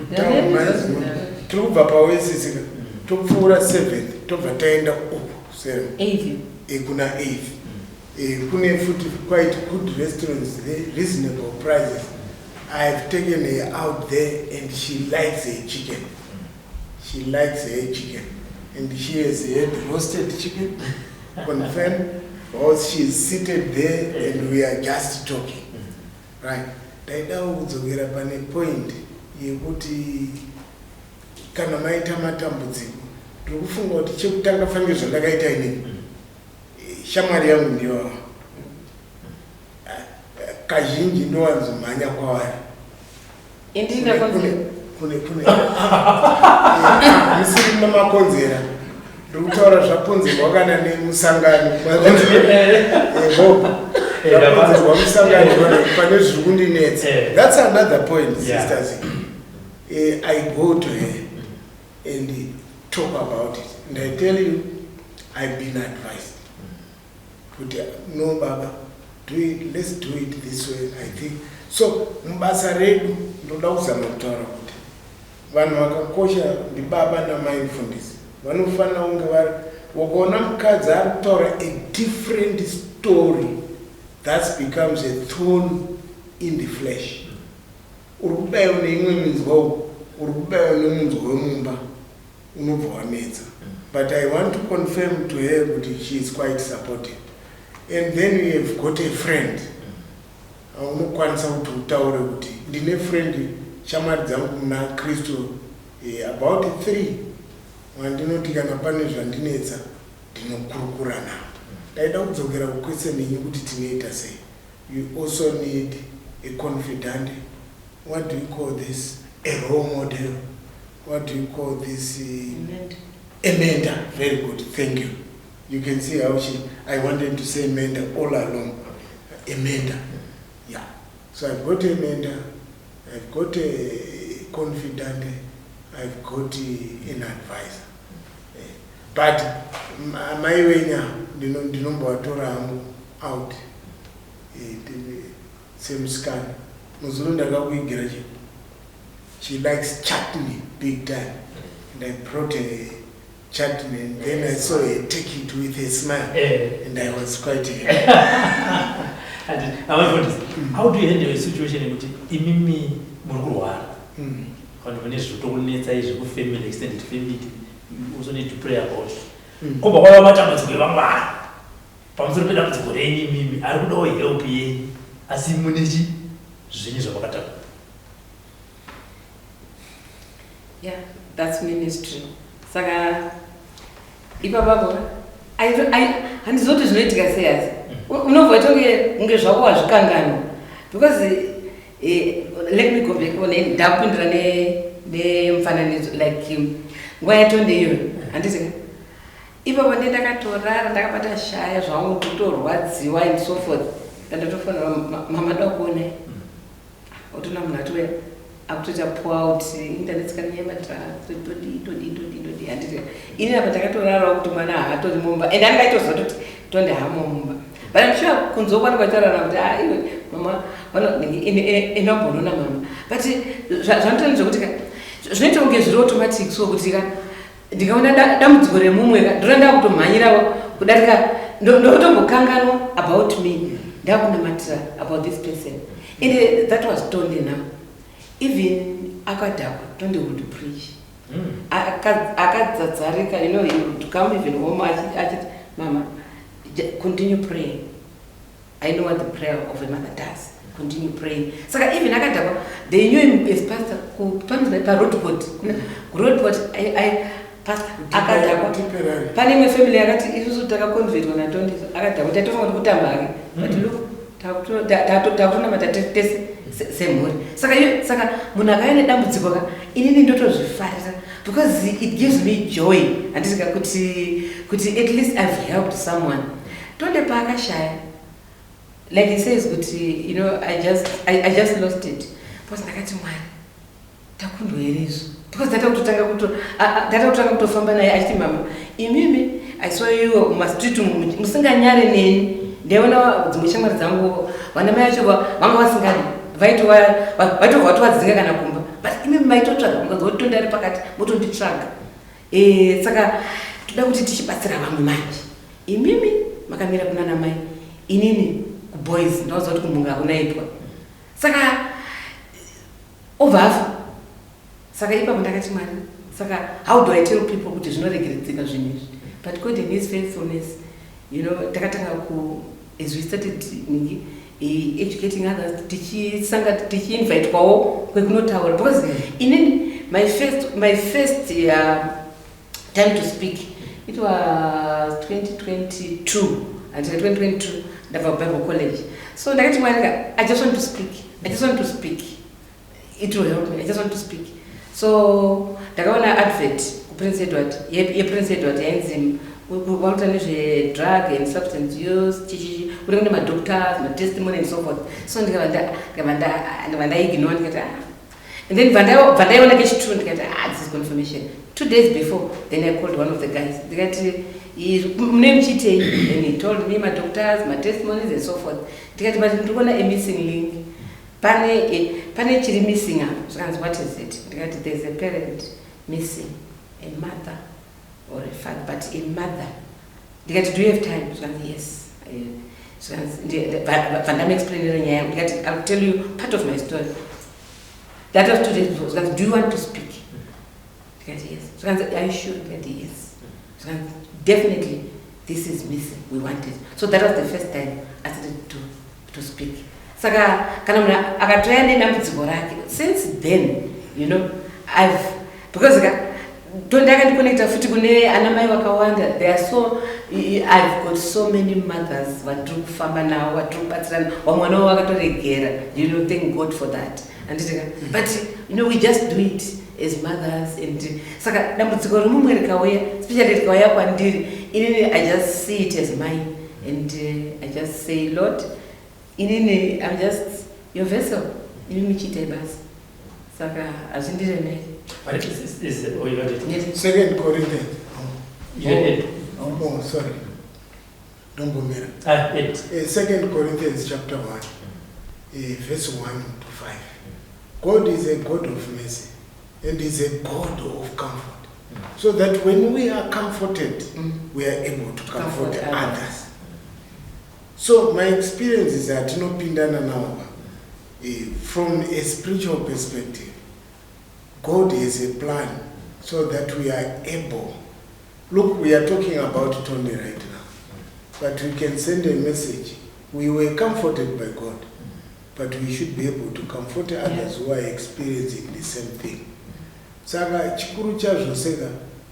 There are many roads there. Tiri kubva paOasis ka, topfuura Seventh, tobva taenda uku seri. Eighth. Kuna Eighth. Kune futi quite good restaurants there, reasonable prices. I've taken her out there and she likes her chicken. She likes her chicken and she has had roasted chicken, confirm, whilst she is seated there and we are just talking, right? Ndaidawo kudzokera pane point yekuti kana maita matambudziko, ndiri kufunga kuti chekutanga fanike zvandakaita inini, shamwari yangu ndiyo kazhinji ndowanzomhanya kwavari. Indini ndakonzera. Kune musiri namakonzera, ndiri kutaura zvakonzerwa kana nemusangano. Bob, zvakonzerwa musangano pane zviri kundinetsa. That's another point, sisters. I go to her and talk about it and I tell you, I've been advised kuti no baba, do it, let's do it this way, I think so. Mubasa redu ndoda kuzama kutaura kuti vanhu vakakosha ndibaba namai mufundisi. Vanofanira kunge vari. Ukaona mukadzi ari kutaura a different story, that becomes a thorn in the flesh. Uri kubayiwa neimwe minzwa uku, uri kubayiwa nemunzwa wemumba, unobva wanetsa. But I want to confirm to her kuti she is quite supported. And then you have got a friend unokwanisa kuti utaure kuti ndine friend, shamwari dzangu muna Kristu, about three wandinoti kana pane zvandinetsa ndinokurukura navo. Ndaida kudzokera kuquestion yenyu kuti tinoita sei. You also need a confidant. What do you call this? A role model? What do you call this? Mentor. A mentor. Very good, thank you. You can see how she, I wanted to say mentor all along. A mentor, yeah. So I've got a mentor, I've got a confidant, I've got an advisor. But mai wenya ndinombovatora hangu out. Semusikana muzuru ndakakuigira chi, she likes chutney big time, and I brought a chutney and then I saw her take it with a smile and I was quite happy. And amafundisi, how do you handle a situation yekuti imimi muri kurwara, vanhu vane zvitokunetsai zvekufamily, extended family, you also need to pray about, kobva kwava matambudziko evamwe vanhu pamusoro pedambudziko renyu imimi, ari kudawo help yenyu, asi mune chi zvinyu zvamakatakura? Yeah, that's ministry. Saka ipapapo handizoti zvinoitika sei, asi unobva waita kunge zvako wazvikanganwa, because let me go back one. Ndakupindura nemufananidzo, like nguva yaTonde iyoyo, handiti? Ipapo ndi ndakatorara, ndakabata shaya zvangu, kutorwadziwa and so forth. Ndandatofonera mama, da kuonai. Otona munhu atouya akutoita pour out, indanetsikana yemadrugs, todii, todii, todii, todii, handiti? Ini apa ndakatorarawo kuti mwana haatori mumba, and anenge aitoziva kuti Tonde hamo mumba, but I'm sure kunze kwanenge vachitaurana kuti, "Ah, iwe mama inombonona mama." But zvanotoita zvekuti ka zvinoita kunge zviri automatic, so kuti ka ndikaona dambudziko remumwe ka, ndona ndakutomhanyirawo kudarika, ndotombokanganwa about me, ndakunamatira about this person. And that was Tonde. Now even akadhakwa, Tonde would preach. Akadzadzarika, he would come even home achiti, "Mama, continue praying. I know what the prayer of a mother does. Continue praying." Saka even akadhakwa, they knew him as pastor panonzi paRoadport, kuRoadport. Pastor akadhakwa. Tipperary. Pane imwe family yakati, "Isusu takaconvertwa naTonde akadhakwa, taitofunga kuti kutamba hake, but look, takutonamata tese semhuri." Saka munhu akauya nedambudziko ka, inini ndotozvifarira because it gives me joy, handiti ka, kuti at least I've helped someone. Tonde paakashaya, like he says kuti, I just lost it, because ndakati, "Mwari, takundwa here izvo?" Because ndata kutotanga kutofamba naye achiti, "Mama, imimi, I saw you mumastreet umu musinganyare neni. Ndaiona dzimwe shamwari dzangu, vana mai vacho vanga vasingadi, vaitobva vatovadzinga kana kumba, but imimi maitotsvaga, mukanzwa kuti Tonde ari pakati, motonditsvaga. Saka toda kuti tichibatsira vamwe manje. Imimi makamira kunana mai, inini kuboys, ndauza kuti kumbunga hakunaitwa." Saka obva afa. Saka ipapo ndakati, "Mwari, saka how do I tell people kuti zvinoregeredzeka zvinhu izvi?" But God in his faithfulness, takatanga ku as we started ningi educating others, tichisanga tichiinvitwawo kwekunotaura, because inini my first time to speak, it was 2022, until 2022 ndabva kuBible college. So ndakati, "Mwari, I just want to speak. I just want to speak. It will help me. I just want to speak." So ndakaona advert kuPrince Edward, yePrince Edward, yainzi vakuita nezvedrug and substance use, chichichi, kune madoctors, matestimony and so forth. So ndikabva ndaignore, ndikati, "Ah." And then bva ndaiona kechi2, ndikati, "Ah, this is confirmation." 2 days before then, I called one of the guys, ndikati, "Mune muchiitei?" And he told me madoctors, matestimonies and so forth. Ndikati, "But ndiri kuona a missing link. Pane chiri missing apa." Zvikanzi, "What is it?" Ndikati, "There's a parent missing, a mother or a father, but a mother." Ndikati, "Do you have time?" Zvikanzi, "Yes." Zvikanzi, bva ndamuexplainira nyaya yangu. Ndikati, "I'll tell you part of my story." That was 2 days before. Zvikanzi, "Do you want to speak?" Ndikati, "Yes." Zvikanzi, "Are you sure?" Ndikati, "Yes." Zvikanzi, "Definitely this is missing. We want it." So that was the first time I started to speak. Saka kana munhu akatoya nedambudziko rake, since then, I've, because ka Tonde akandiconnecta futi kune ana mai vakawanda. There are so I've got so many mothers vatiri kufamba navo, vatiri kubatsirana, vamwe navo vakatoregera. Thank God for that, handiti ka? But we just do it as mothers, and saka dambudziko remumwe rikauya, especially rikauya kwandiri inini, I just see it as mine, and I just say, "Lord, inini I'm just your vessel. Imi muchiitai basa." Saka hazvindiremeri. But is oh, you got it. Yes. Second Corinthians. You had it. Oh, sorry. Ndombomira. Ah, it. Second Corinthians chapter 1, verse 1 to 5. God is a God of mercy and is a God of comfort. So that when we are comforted, we are able to comfort comfort others. Others. So my experiences atinopindana nawo, from a spiritual perspective, God has a plan so that we are able. Look, we are talking about Tony right now, but we can send a message. We were comforted by God, but we should be able to comfort others who are experiencing the same thing. Saka chikuru chazvose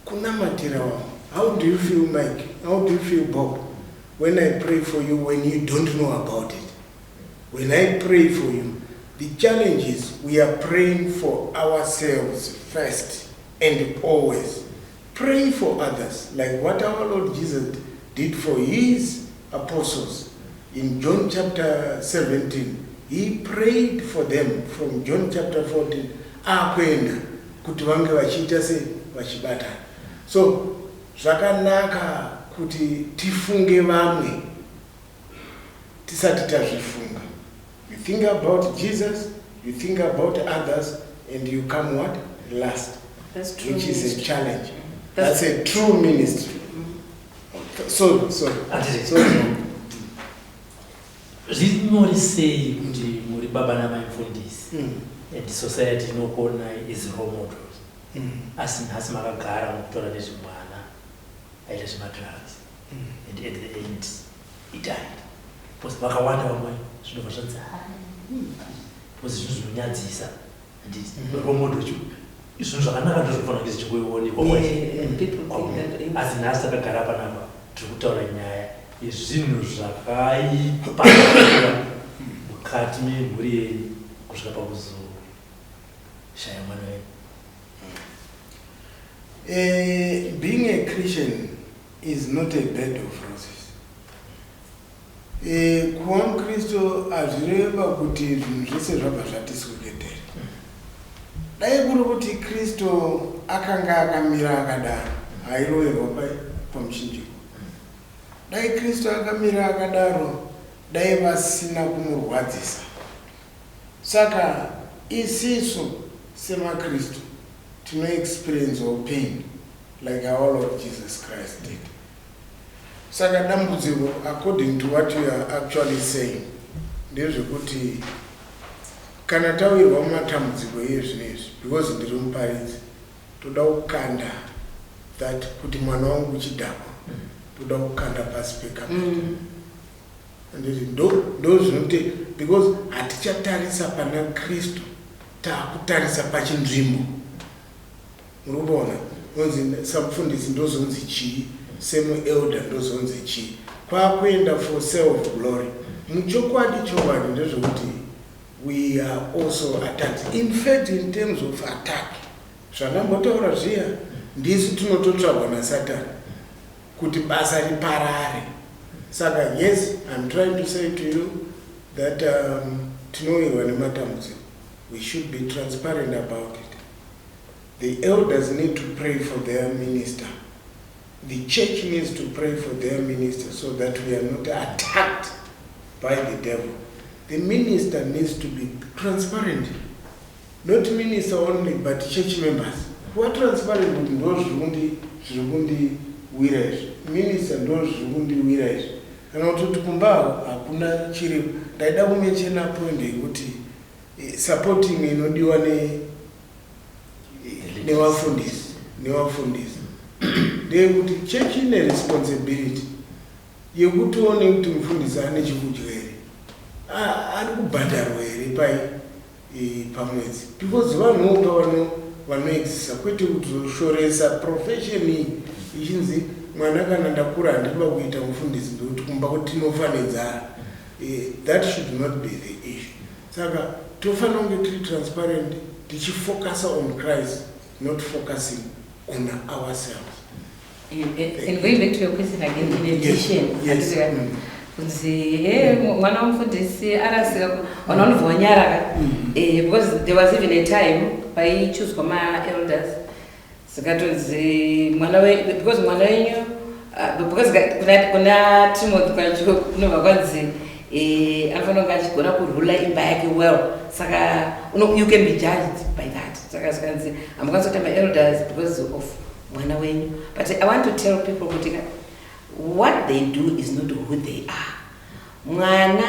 kunamatira vamwe. How do you feel, Mike? How do you feel, Bob, when I pray for you when you don't know about it? When I pray for you, the challenge is we are praying for ourselves first and always. Pray for others, like what our Lord Jesus did for his apostles. In John chapter 17, he prayed for them from John chapter 14 akuenda kuti vange vachiita se vachibatana. So zvakanaka kuti tifunge vamwe tisati tazvifunga. You think about Jesus, you think about others, and you come what? Last. That's true. Which is a Ministry. Challenge. That's a true ministry. So, so, Handiti. So, Zvinyore sei kuti muri baba namai mufundisi and society inokuonai as role models, asi nhasi makagara mukutora nezvemwana aita zvemadrugs and at the end he died, because vakawanda vamwe zvinobva zvanzi, "Ah," because zvinhu zvinonyadzisa, handiti? Role model zvinhu zvakanaka ndo zvinofanira kunge zvichingoionekwa. Yeah, and people think that Asi nhasi takagara panapa tiri kutaura nyaya yezvinhu zvakaipa mukati memhuri yenyu kusvika pakuzoshaya mwana wenyu. Being a Christian is not a bed of roses. Kuva mukristu hazvireva kuti zvinhu zvese zvabva zvatisweketera. Dai kuri kuti Kristu akanga akamira akadaro, hairoverwa pamuchinjiko. Dai Kristu akamira akadaro, dai vasina kumurwadzisa. Saka isisu semakristu tinoexperiencewo pain like our Lord Jesus Christ did. Saka dambudziko, according to what you are actually saying, ndezvekuti kana tawirwa mumatambudziko iye zvinezvi, because ndiri muparidzi, toda kukanda that kuti mwana wangu chidhakwa, toda kukanda pasi pekapeti. Handiti ndo zvinoti because hatichatarisa pana Kristu, taakutarisa pachinzvimbo. Muri kuona onzi samufundisi ndozonzi chii, semuelder ndozonzi chii, kwakuenda for self glory. Muchokwadi chokwadi ndezvekuti we are also attacked. In fact, in terms of attack, zvandambotaura zviya, ndisu tinototsvagwa naSatani kuti basa riparare. Saka yes, I'm trying to say to you that tinowirwa nematambudziko. We should be transparent about it. The elders need to pray for their minister. The church needs to pray for their minister so that we are not attacked by the devil. The minister needs to be transparent. Not minister only, but church members kuva transparent kuti ndo zviri kundiwira izvi, minister, ndo zviri kundiwira izvi, kana kutoti kumba hakuna chiripo. Ndaida kumentiona point yekuti supporting inodiwa nevafundisi ndeyekuti chechi ine responsibility yekuti one kuti mufundisi ane chekudya here, ari kubhadharwa here pai pamwedzi, because vanhuwo pavano vanoexista, kwete kuzoshoresa profession iyi ichinzi mwana kana ndakura handiba kuita mufundisi ndekuti kumba kuti tinofa nenzara. That should not be the issue. Saka tofanira kunge tiri transparent, tichifocusa on Christ, not focusing on ourselves. And going back to your question again, in addition, Yes. handiti kunzi e mwana wamufundisi arasika, vanhu vanobva vanyarara, because there was even a time paichuzwa maelders, zikatonzi mwana because mwana wenyu, because kuna Timothy kwacho kunobva kwanzi anofanira kunge achigona kurula imba yake well. Saka you can be judged by that. Saka zikanzi hamukwanisi kuita maelders because of mwana wenyu. But I want to tell people kuti what they do is not who they are. Mwana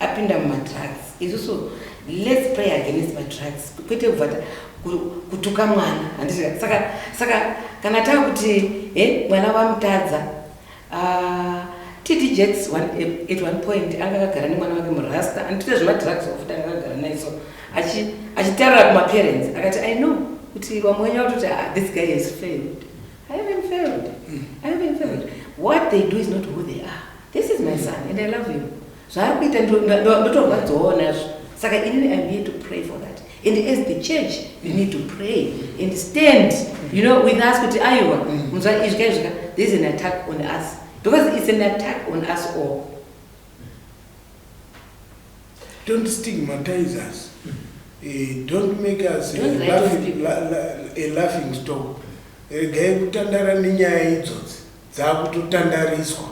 apinda mumadrugs, isusu let's pray against madrugs, kwete kubva kutuka mwana, handiti? Saka kana taakuti mwana wamutadza, TD Jakes at one point anga akagara nemwana wake murasta, anditoita zvemadrugs ofuti, anga akagara naye, so achitaurira kumaparents akati, "I know kuti vamwe wenyu vakutoti, 'Ah, this guy has failed.' I haven't failed. I haven't failed. What they do is not who they are. This is my son and I love him. Zvaari kuita ndotorwadzawo nazvo, saka inini I'm here to pray for that, and as the church you need to pray and stand with us kuti aiwa, munzwa izvika izvika, there is an attack on us, because it's an attack on us all. Don't stigmatize us. Don't make us a Don't write off laughing, people. a laughing stock. Regai kutandara nenyaya idzodzi dzakutotandariswa.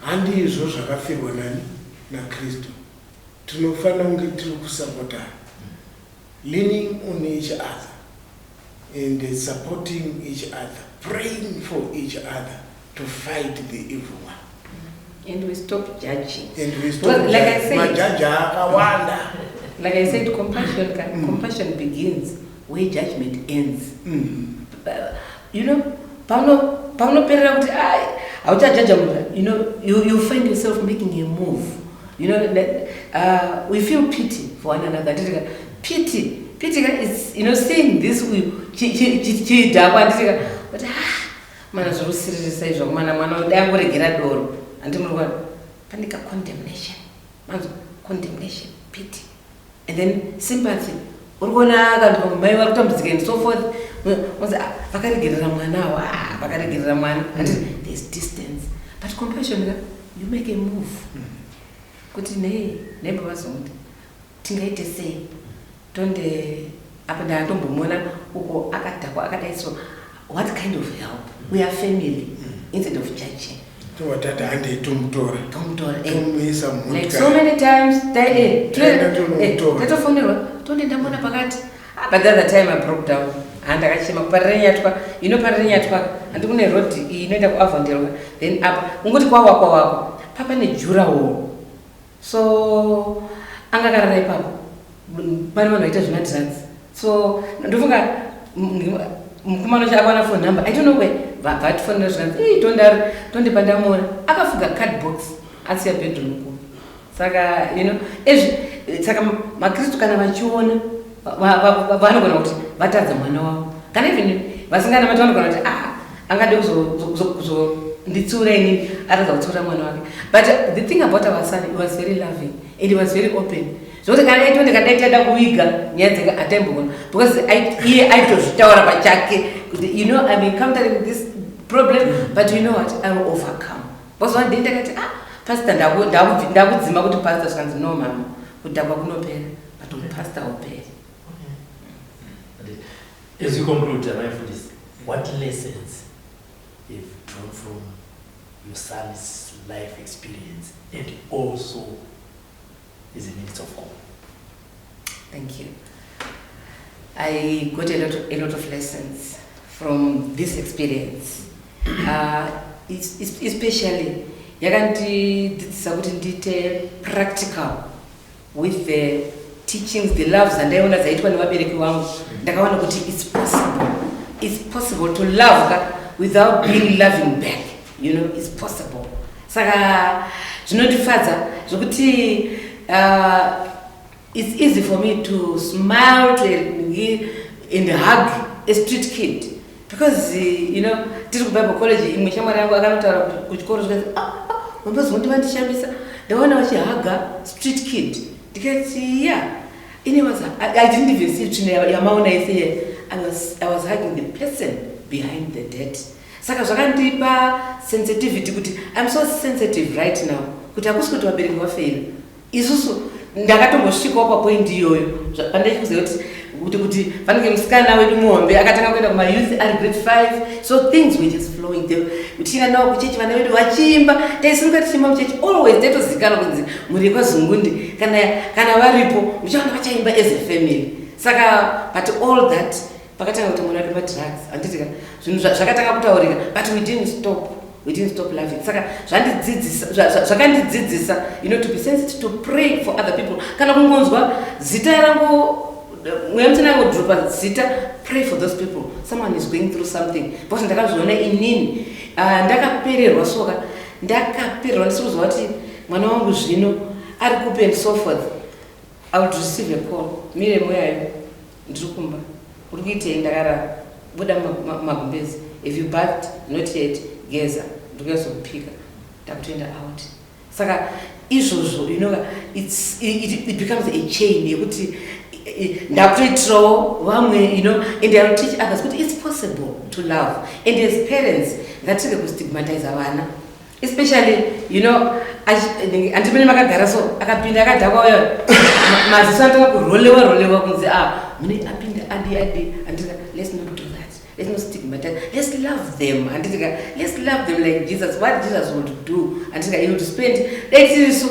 Handizvo zvakafirwa nani naKristu. Tinofanira kunge tiri kusapotana, leaning on each other and supporting each other, praying for each other to fight the evil one. And we stop judging. And we stop Well, like I said- majaji akawanda. Like I said, compassion begins where judgment ends. Paunoperera kuti ai, hauchajaja munhu, you find yourself making a move. That, we feel pity for one another. Nditika, pity ka is seeing this uyu chidhakwa, nditika but ah, mana zviri kusiririsa izvo, mana mwana dai angoregera doro, handi muri kuona pane ka condemnation, manzwa condemnation, pity and then sympathy. Uri kuona kanti mai vari kutambudzika and so forth. Unzi, "Ah, vakaregerera mwana awa, ah, vakaregerera mwana," and there's distance. But compassion ka, you make a move kuti nei neighbor vazonguti tingaite sei, tonde apa ndatombomuona uko akadhakwa akadai, so what kind of help? We are family, instead of judging. Tobva tati handei tomutora. Tomutora. Tomuisa Like so many times Taenda tonomutora. Tatofonerwa, tonde ndamona pakati. Ah, but the other time I broke down, handakachema kuParirenyatwa. Parirenyatwa, handi kune road iyi inoenda kuAvondale, then apa ungoti kwawakwa wako papa nedurawall, so anga akarara ipapo. Pane vanhu vaita zvemadrugs, so ndofunga mukomana wacho akawana phone number, I don't know where, vatifonera zvikanzi, "Ii, tondari tonde pandamona akafuga cardbox asiya bedroom ku." Saka ezvi saka makristu kana vachiona vanogona kuti vatadza mwana wavo, kana even vasinganamati vanogona kuti, "Ah, angade kuzonditsiura inini, atadza kutsiura mwana wake." But the thing about our son, he was very loving and he was very open, zvokuti kana aitondeka dai taida kuviga nyaya dzake hataimbogona, because iye aitozvitaura pachake kuti, "I'm encountering this problem, but you know what? I will overcome." Because one day ndakati, "Ah, pastor, ndakudzima kuti pastor." Zvikanzi, "No mama, kudhakwa kunopera, but upastor hauperi." As we conclude, my Mfundisi, what lessons you've drawn from your son's life experience and also as a minister of God? Thank you. I got a lot of lessons from this experience. Especially yakandidzidzisa kuti ndiite practical with the teachings, the loves andaiona dzaiitwa nevabereki vangu. Ndakaona kuti it's possible to love ka without being loving back. It's possible. Saka zvinondifadza zvokuti it's easy for me to smile to and hug a street kid because tiri kuBible college, imwe shamwari yangu akanotaura kuchikoro zvikanzi, "Ah, ah, mambozonti vandishamisa, ndaona vachihaga street kid." Ndikati, "Yeah." Ini was I didn't even see tsvina yamaona ise. I was hugging the person behind the dirt. Saka zvakandipa sensitivity kuti I'm so sensitive right now kuti hakusi kuti vabereki vafeila. Isusu ndakatombosvikawo papoint iyoyo pandaichikuziva kuti fanike musikana wedu muhombe akatanga kuenda kumayouth ari grade 5, so things were just flowing. Tichienda navo kuchechi, vana vedu vachiimba, taisimuka tichiimba muchechi always, taitozikanwa kunzi mhuri yekwaZungundi kana varipo muchaona vachaimba as a family. Saka but all that, pakatanga kuti mwana wedu madrugs, handitika zvinhu zvakatanga kutaurika, but we didn't stop. We didn't stop loving. Saka zvandidzidzisa, zvakandidzidzisa to be sensitive, to pray for other people. Kana kungonzwa zita rangu, Mweya Mutsvene angodropa zita, pray for those people. Someone is going through something, because ndakazviona inini. Ah, ndakapererwa soka, ndakapererwa, ndisiri kuziva kuti mwana wangu zvino ari kupi and so forth. I would receive a call, "Mire moyayo, ndiri kumba, uri kuitei?" "Ndakarara." "Buda magumbezi. If you bathed?" "Not yet." "Geza, ndikuyazokupika, ndakutoenda out." Saka izvozvo, it becomes a chain yekuti ndakutoitirawo vamwe, and I will teach others kuti it's possible to love. And as parents, ngatirege kustigmatize vana, especially handimene makagara so, akapinda akadhakwa uyo, maziso anotanga kurolewa rolewa kunzi a mune apinda adi adi. Handika, let's not do that. Let's not stigmatize. Let's love them, handitika? Let's love them like Jesus. What Jesus would do, handitika? He would spend, dai tirisu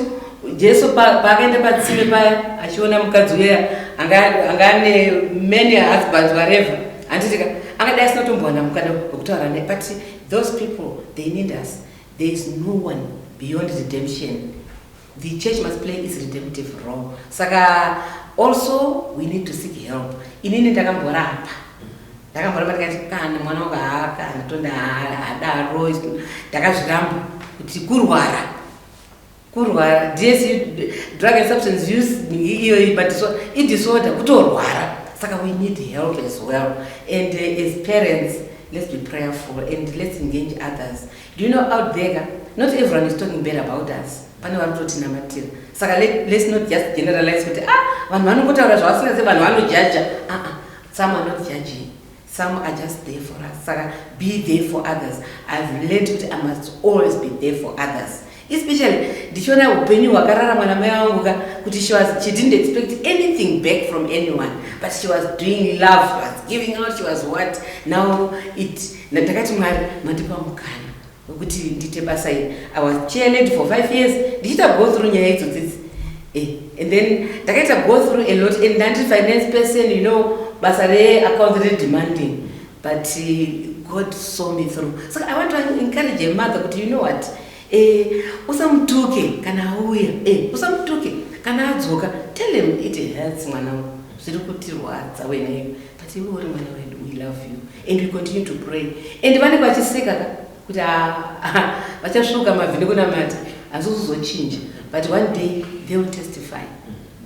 Jesu paakaenda patsime paya achiona mukadzi uya anga ane many husbands, whatever, handitika? Angadai asina kutombowana mukana wekutaura naye. But those people, they need us. There is no one beyond redemption. The church must play its redemptive role. Saka also we need to seek help. Inini ndakamboramba, ndakamboramba, ndikati kana mwana wangu haakana tonda hadaro. Ndakazviramba kuti kurwara, kurwara, DS, drug and substance use iyoyi, but so idisorder, kutorwara. Saka we need help as well. And as parents, let's be prayerful and let's engage others. Do you know, out there ka, not everyone is talking bad about us. Pane vari kutotinamatira. Saka let's not just generalize kuti, ah, vanhu vanongotaura zvavasingazi, vanhu vanojaja. Uh -uh. Some are not judging, some are just there for us. Saka be there for others. I've learned kuti I must always be there for others, especially ndichiona upenyu hwakararamwa namai vangu ka, kuti she didn't expect anything back from anyone, but she was doing love, she was giving out, she was what. Now it, ndakati, "Mwari, mandipa mukana wekuti ndiite basa iri." I was chairlady for 5 years, ndichiita go through nyaya idzodzidzi. And then ndakaita go through a lot, and ndandiri finance person, basa reaccount riri demanding, but God saw me through. So I want to encourage a mother kuti, you know what, usamutuke kana auya, usamutuke kana adzoka. Tell him it hurts, "Mwanangu, zviri kutirwadza weneyo, but iwe uri mwana wedu. We love you and we continue to pray." And vanenge vachiseka ka kuti, "Ah, ah, vachasvuka mabvi nekunamata, hanzi kuzochinja." But one day they will testify,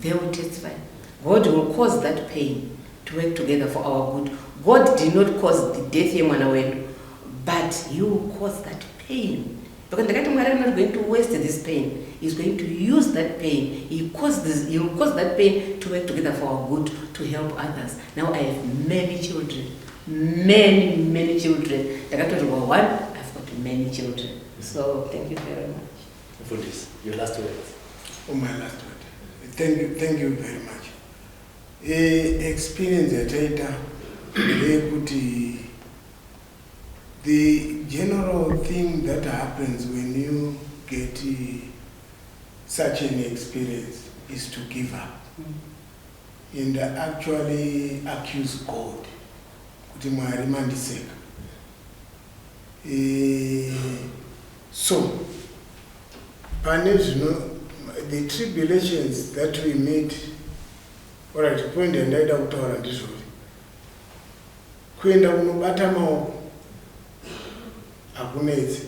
they will testify. God will cause that pain to work together for our good. God did not cause the death yemwana wedu, but he will cause that pain, because ndakati Mwari are not going to waste this pain. He's going to use that pain. He will cause that pain to work together for our good, to help others. Now I have many children, many, many children. Ndakatorerwa one, I've got many children. So thank you very much. Mfundisi, your last words. Oh, my last word. Thank you, thank you very much. Experience yataita ndeyekuti the general thing that happens when you get such an experience is to give up and actually accuse God kuti, "Mwari, mandiseka." So pane zvino the tribulations that we meet. Alright, point yandaida kutaura ndizvori kuenda kunobata maoko hakunetsi,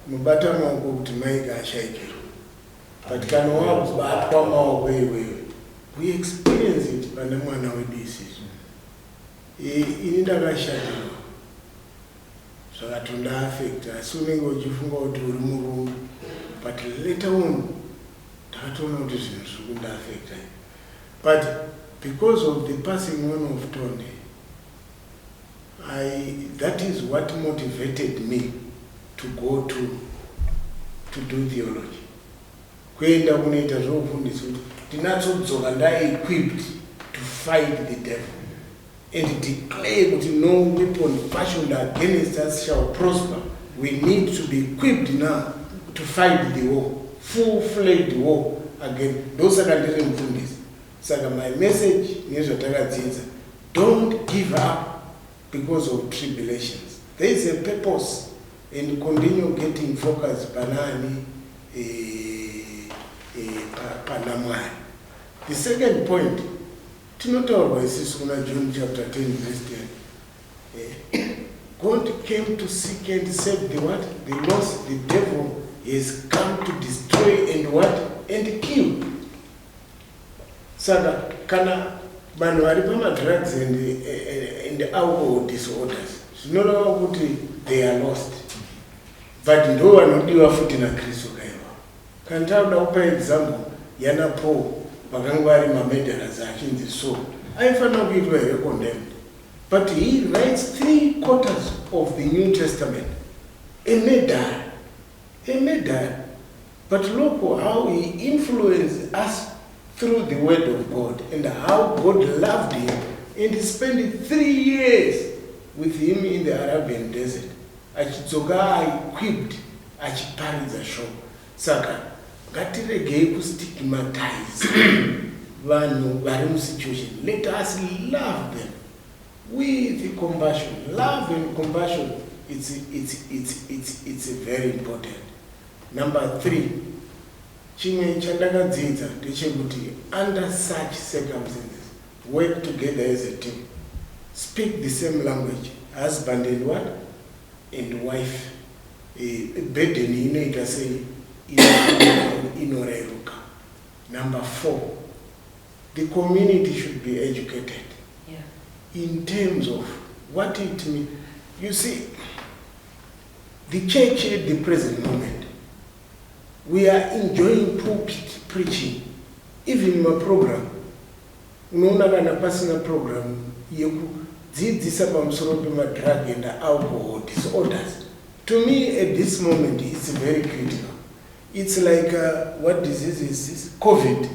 kunobata maoko kuti Mike ashayikirwa, but kana wakubatwa maoko iwewe, we experience it pane mwana wedu isisu. Ini ndakashatirwa, zvakatondiafecta, asi unenge uchifunga kuti uri murume, but later on ndakatoona kuti zvinhu zviri kundiafecta. But because of the passing on of Tony, that is what motivated me to go to do theology, kuenda kunoita zvoufundisi, kuti ndinatsodzoka ndaequipped to fight the devil and declare kuti no weapon fashioned against us shall prosper. We need to be equipped now to fight the war, full fledged war again. Ndosaka ndiri mufundisi. Saka my message nezvatakadzidza, don't give up because of tribulations. There is a purpose. And continue getting focus panani? Pana Mwari. The second point, tinotaurwa isusu kuna John chapter 10 verse 10. God came to seek and save the what? The lost. The devil has come to destroy and what? And kill. Saka kana vanhu vari pamadrugs and alcohol disorders, zvinoreva kuti they are lost, but ndo vanodiwa futi naKristu kaiva. Kana takuda kupa example yana Paul, vakanga vari mamurderers achinzi, so aifanira kuitwa here condemned? But he writes three quarters of the New Testament, a murderer, a murderer. But look how he influenced us through the word of God and how God loved him, and he spent 3 years with him in the Arabian desert, achidzoka equipped, achiparidza shoko. Saka ngatiregei kustigmatize vanhu vari musituation. Let us love them with compassion. Love and compassion, it's very important. Number three, chimwe chandakadzidza ndechekuti under such circumstances, work together as a team, speak the same language, husband and what? And wife. Burden inoita sei? Inoreruka. Number four, the community should be educated in terms of what it means. You see, the church at the present moment, we are enjoying pulpit preaching. Even maprogram, unoona kana pasina program yekudzidzisa pamusoro pemadrug and alcohol disorders. To me, at this moment, it's very critical. It's like, what disease is this? COVID.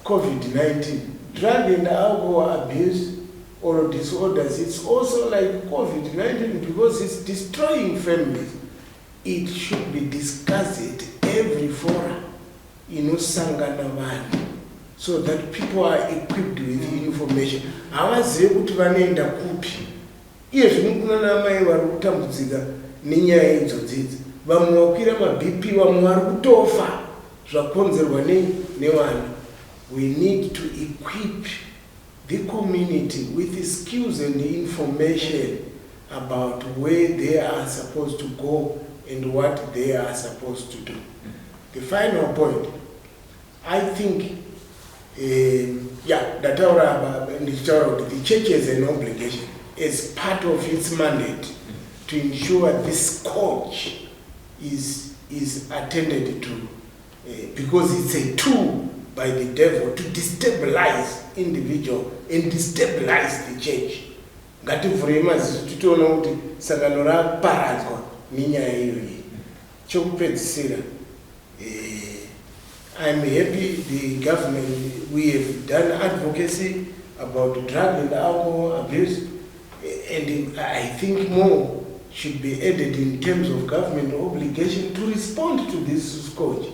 COVID-19. Drug and alcohol abuse or disorders, it's also like COVID-19 because it's destroying families. It should be discussed at every forum inosangana vanhu so that people are equipped with information. Havazive kuti vanoenda kupi. Iye zvino kuna namai vari kutambudzika nenyaya idzodzidzi, vamwe vakwira maBP, vamwe vari kutofa zvakonzerwa nei? Nevana. We need to equip the community with the skills and information about where they are supposed to go and what they are supposed to do. The final point, I think, yeah, ndataura apa ndichitaura kuti the church has an obligation as part of its mandate to ensure this scourge is attended to, because it's a tool by the devil to destabilize individual and destabilize the church. Ngativhurei maziso titoona kuti sangano raparadzwa nenyaya iyoyi. Chokupedzisira, I'm happy the government, we have done advocacy about drug and alcohol abuse, and I think more should be added in terms of government obligation to respond to this scourge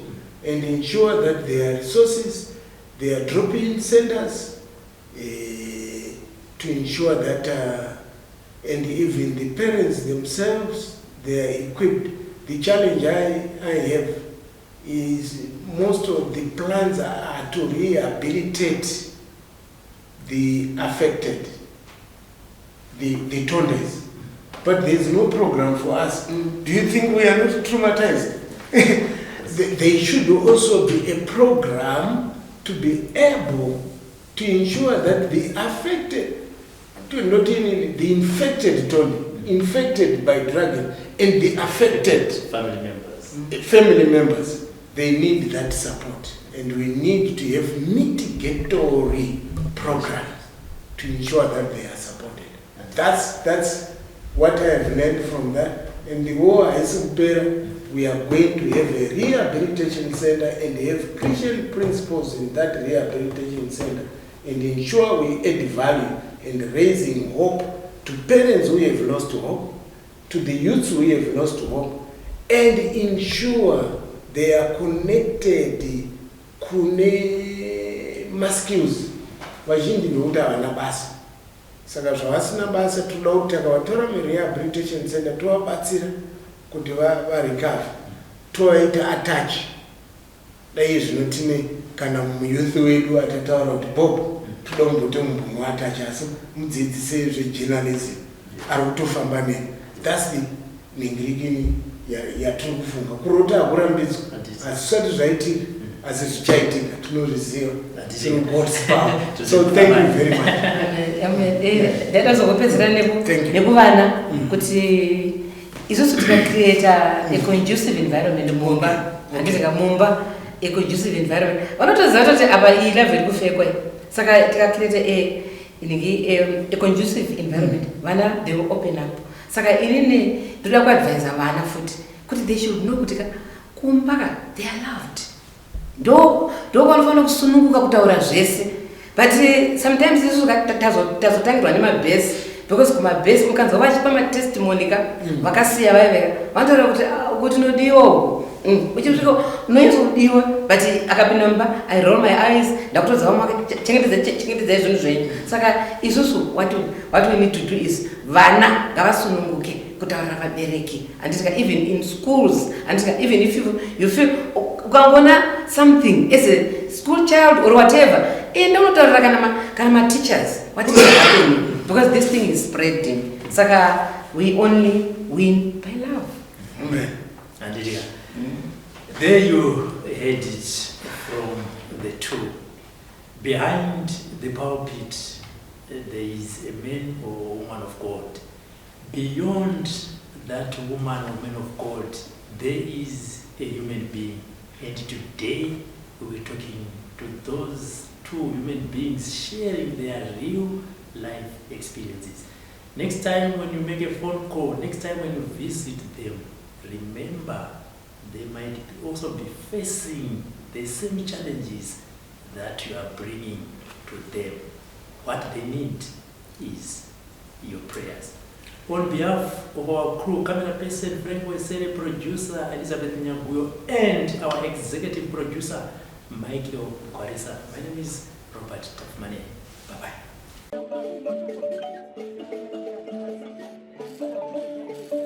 and ensure that there are resources, there are drop-in centers, to ensure that, and even the parents themselves, they are equipped. The challenge I have is most of the plans are to rehabilitate the affected, the tondes. But there's no program for us. Do you think we are not traumatized? There should also be a program to be able to ensure that the affected, to not in the infected tonde, infected by drug, and the affected family members. Family members, they need that support. And we need to have mitigatory programs to ensure that they are supported. That's what I have learned from that. And the war haisi kupera. We are going to have a rehabilitation center and have Christian principles in that rehabilitation center and ensure we add value and raising hope to parents who have lost hope, to the youths who have lost hope, and ensure they are connected kune maskills. Vazhinji ndokuti havana basa. Saka zvavasina basa, toda kuti takavatora murehabilitation center, tovabatsira kuti varecover, tovaita attach. Dai zvino tine kana muyouth wedu atataura kuti, "Bob, toda kumbote mumbomuattacha, asi mudzidzise zvejournalism," ari kutofamba neni. That's the ningirikini yatiri kufunga. Kurota hakurambidzwa, asi zvisati zvaitika, asi zvichaitika, tinozviziva through God's power. So thank you very much. Ndaida kuzongopedzera nekuvana kuti isusu tikacreata a conducive environment mumba, handitika, mumba a conducive environment, vanotoziva toti apa iyi life iri kufekwa iyi. Saka tikacreata a inenge a conducive environment, vana, they will open up. Saka inini ndoda kuadvisa vana futi kuti they should know kuti kumba ka they are loved, ndo vanofanira kusununguka kutaura zvese. But sometimes isusu tazotangirwa nemabhesi, because kumabhesi mukanzwa vachipa matestimony ka, vakasiya vaiveka vanotaura kuti, "Ah, uku tinodiwa uku." Uchisvika unonyatsodiwa, but akapinda mumba, "I roll my eyes, ndakutodza vamwe, chengetedzai zvinhu zvenyu." Saka isusu what we need to do is vana ngavasununguke kutaurira vabereki, handitika, even in schools, handitika, even if you feel, ukangoona something as a school child or whatever, enda unotaurira kana mateachers what is happening, because this thing is spreading. Saka we only win by love. Amen. Handitika, there you heard it from the two. Behind the pulpit, there is a man or woman of God. Beyond that woman or man of God, there is a human being. And today we're talking to those two human beings sharing their real life experiences. Next time when you make a phone call, next time when you visit them, remember they might also be facing the same challenges that you are bringing to them. What they need is your prayers. On behalf of our crew, camera person Frank Wesere, producer Elizabeth Nyaguyo, and our executive producer Michael Kwarisa, my name is Robert Tafmane. Bye bye.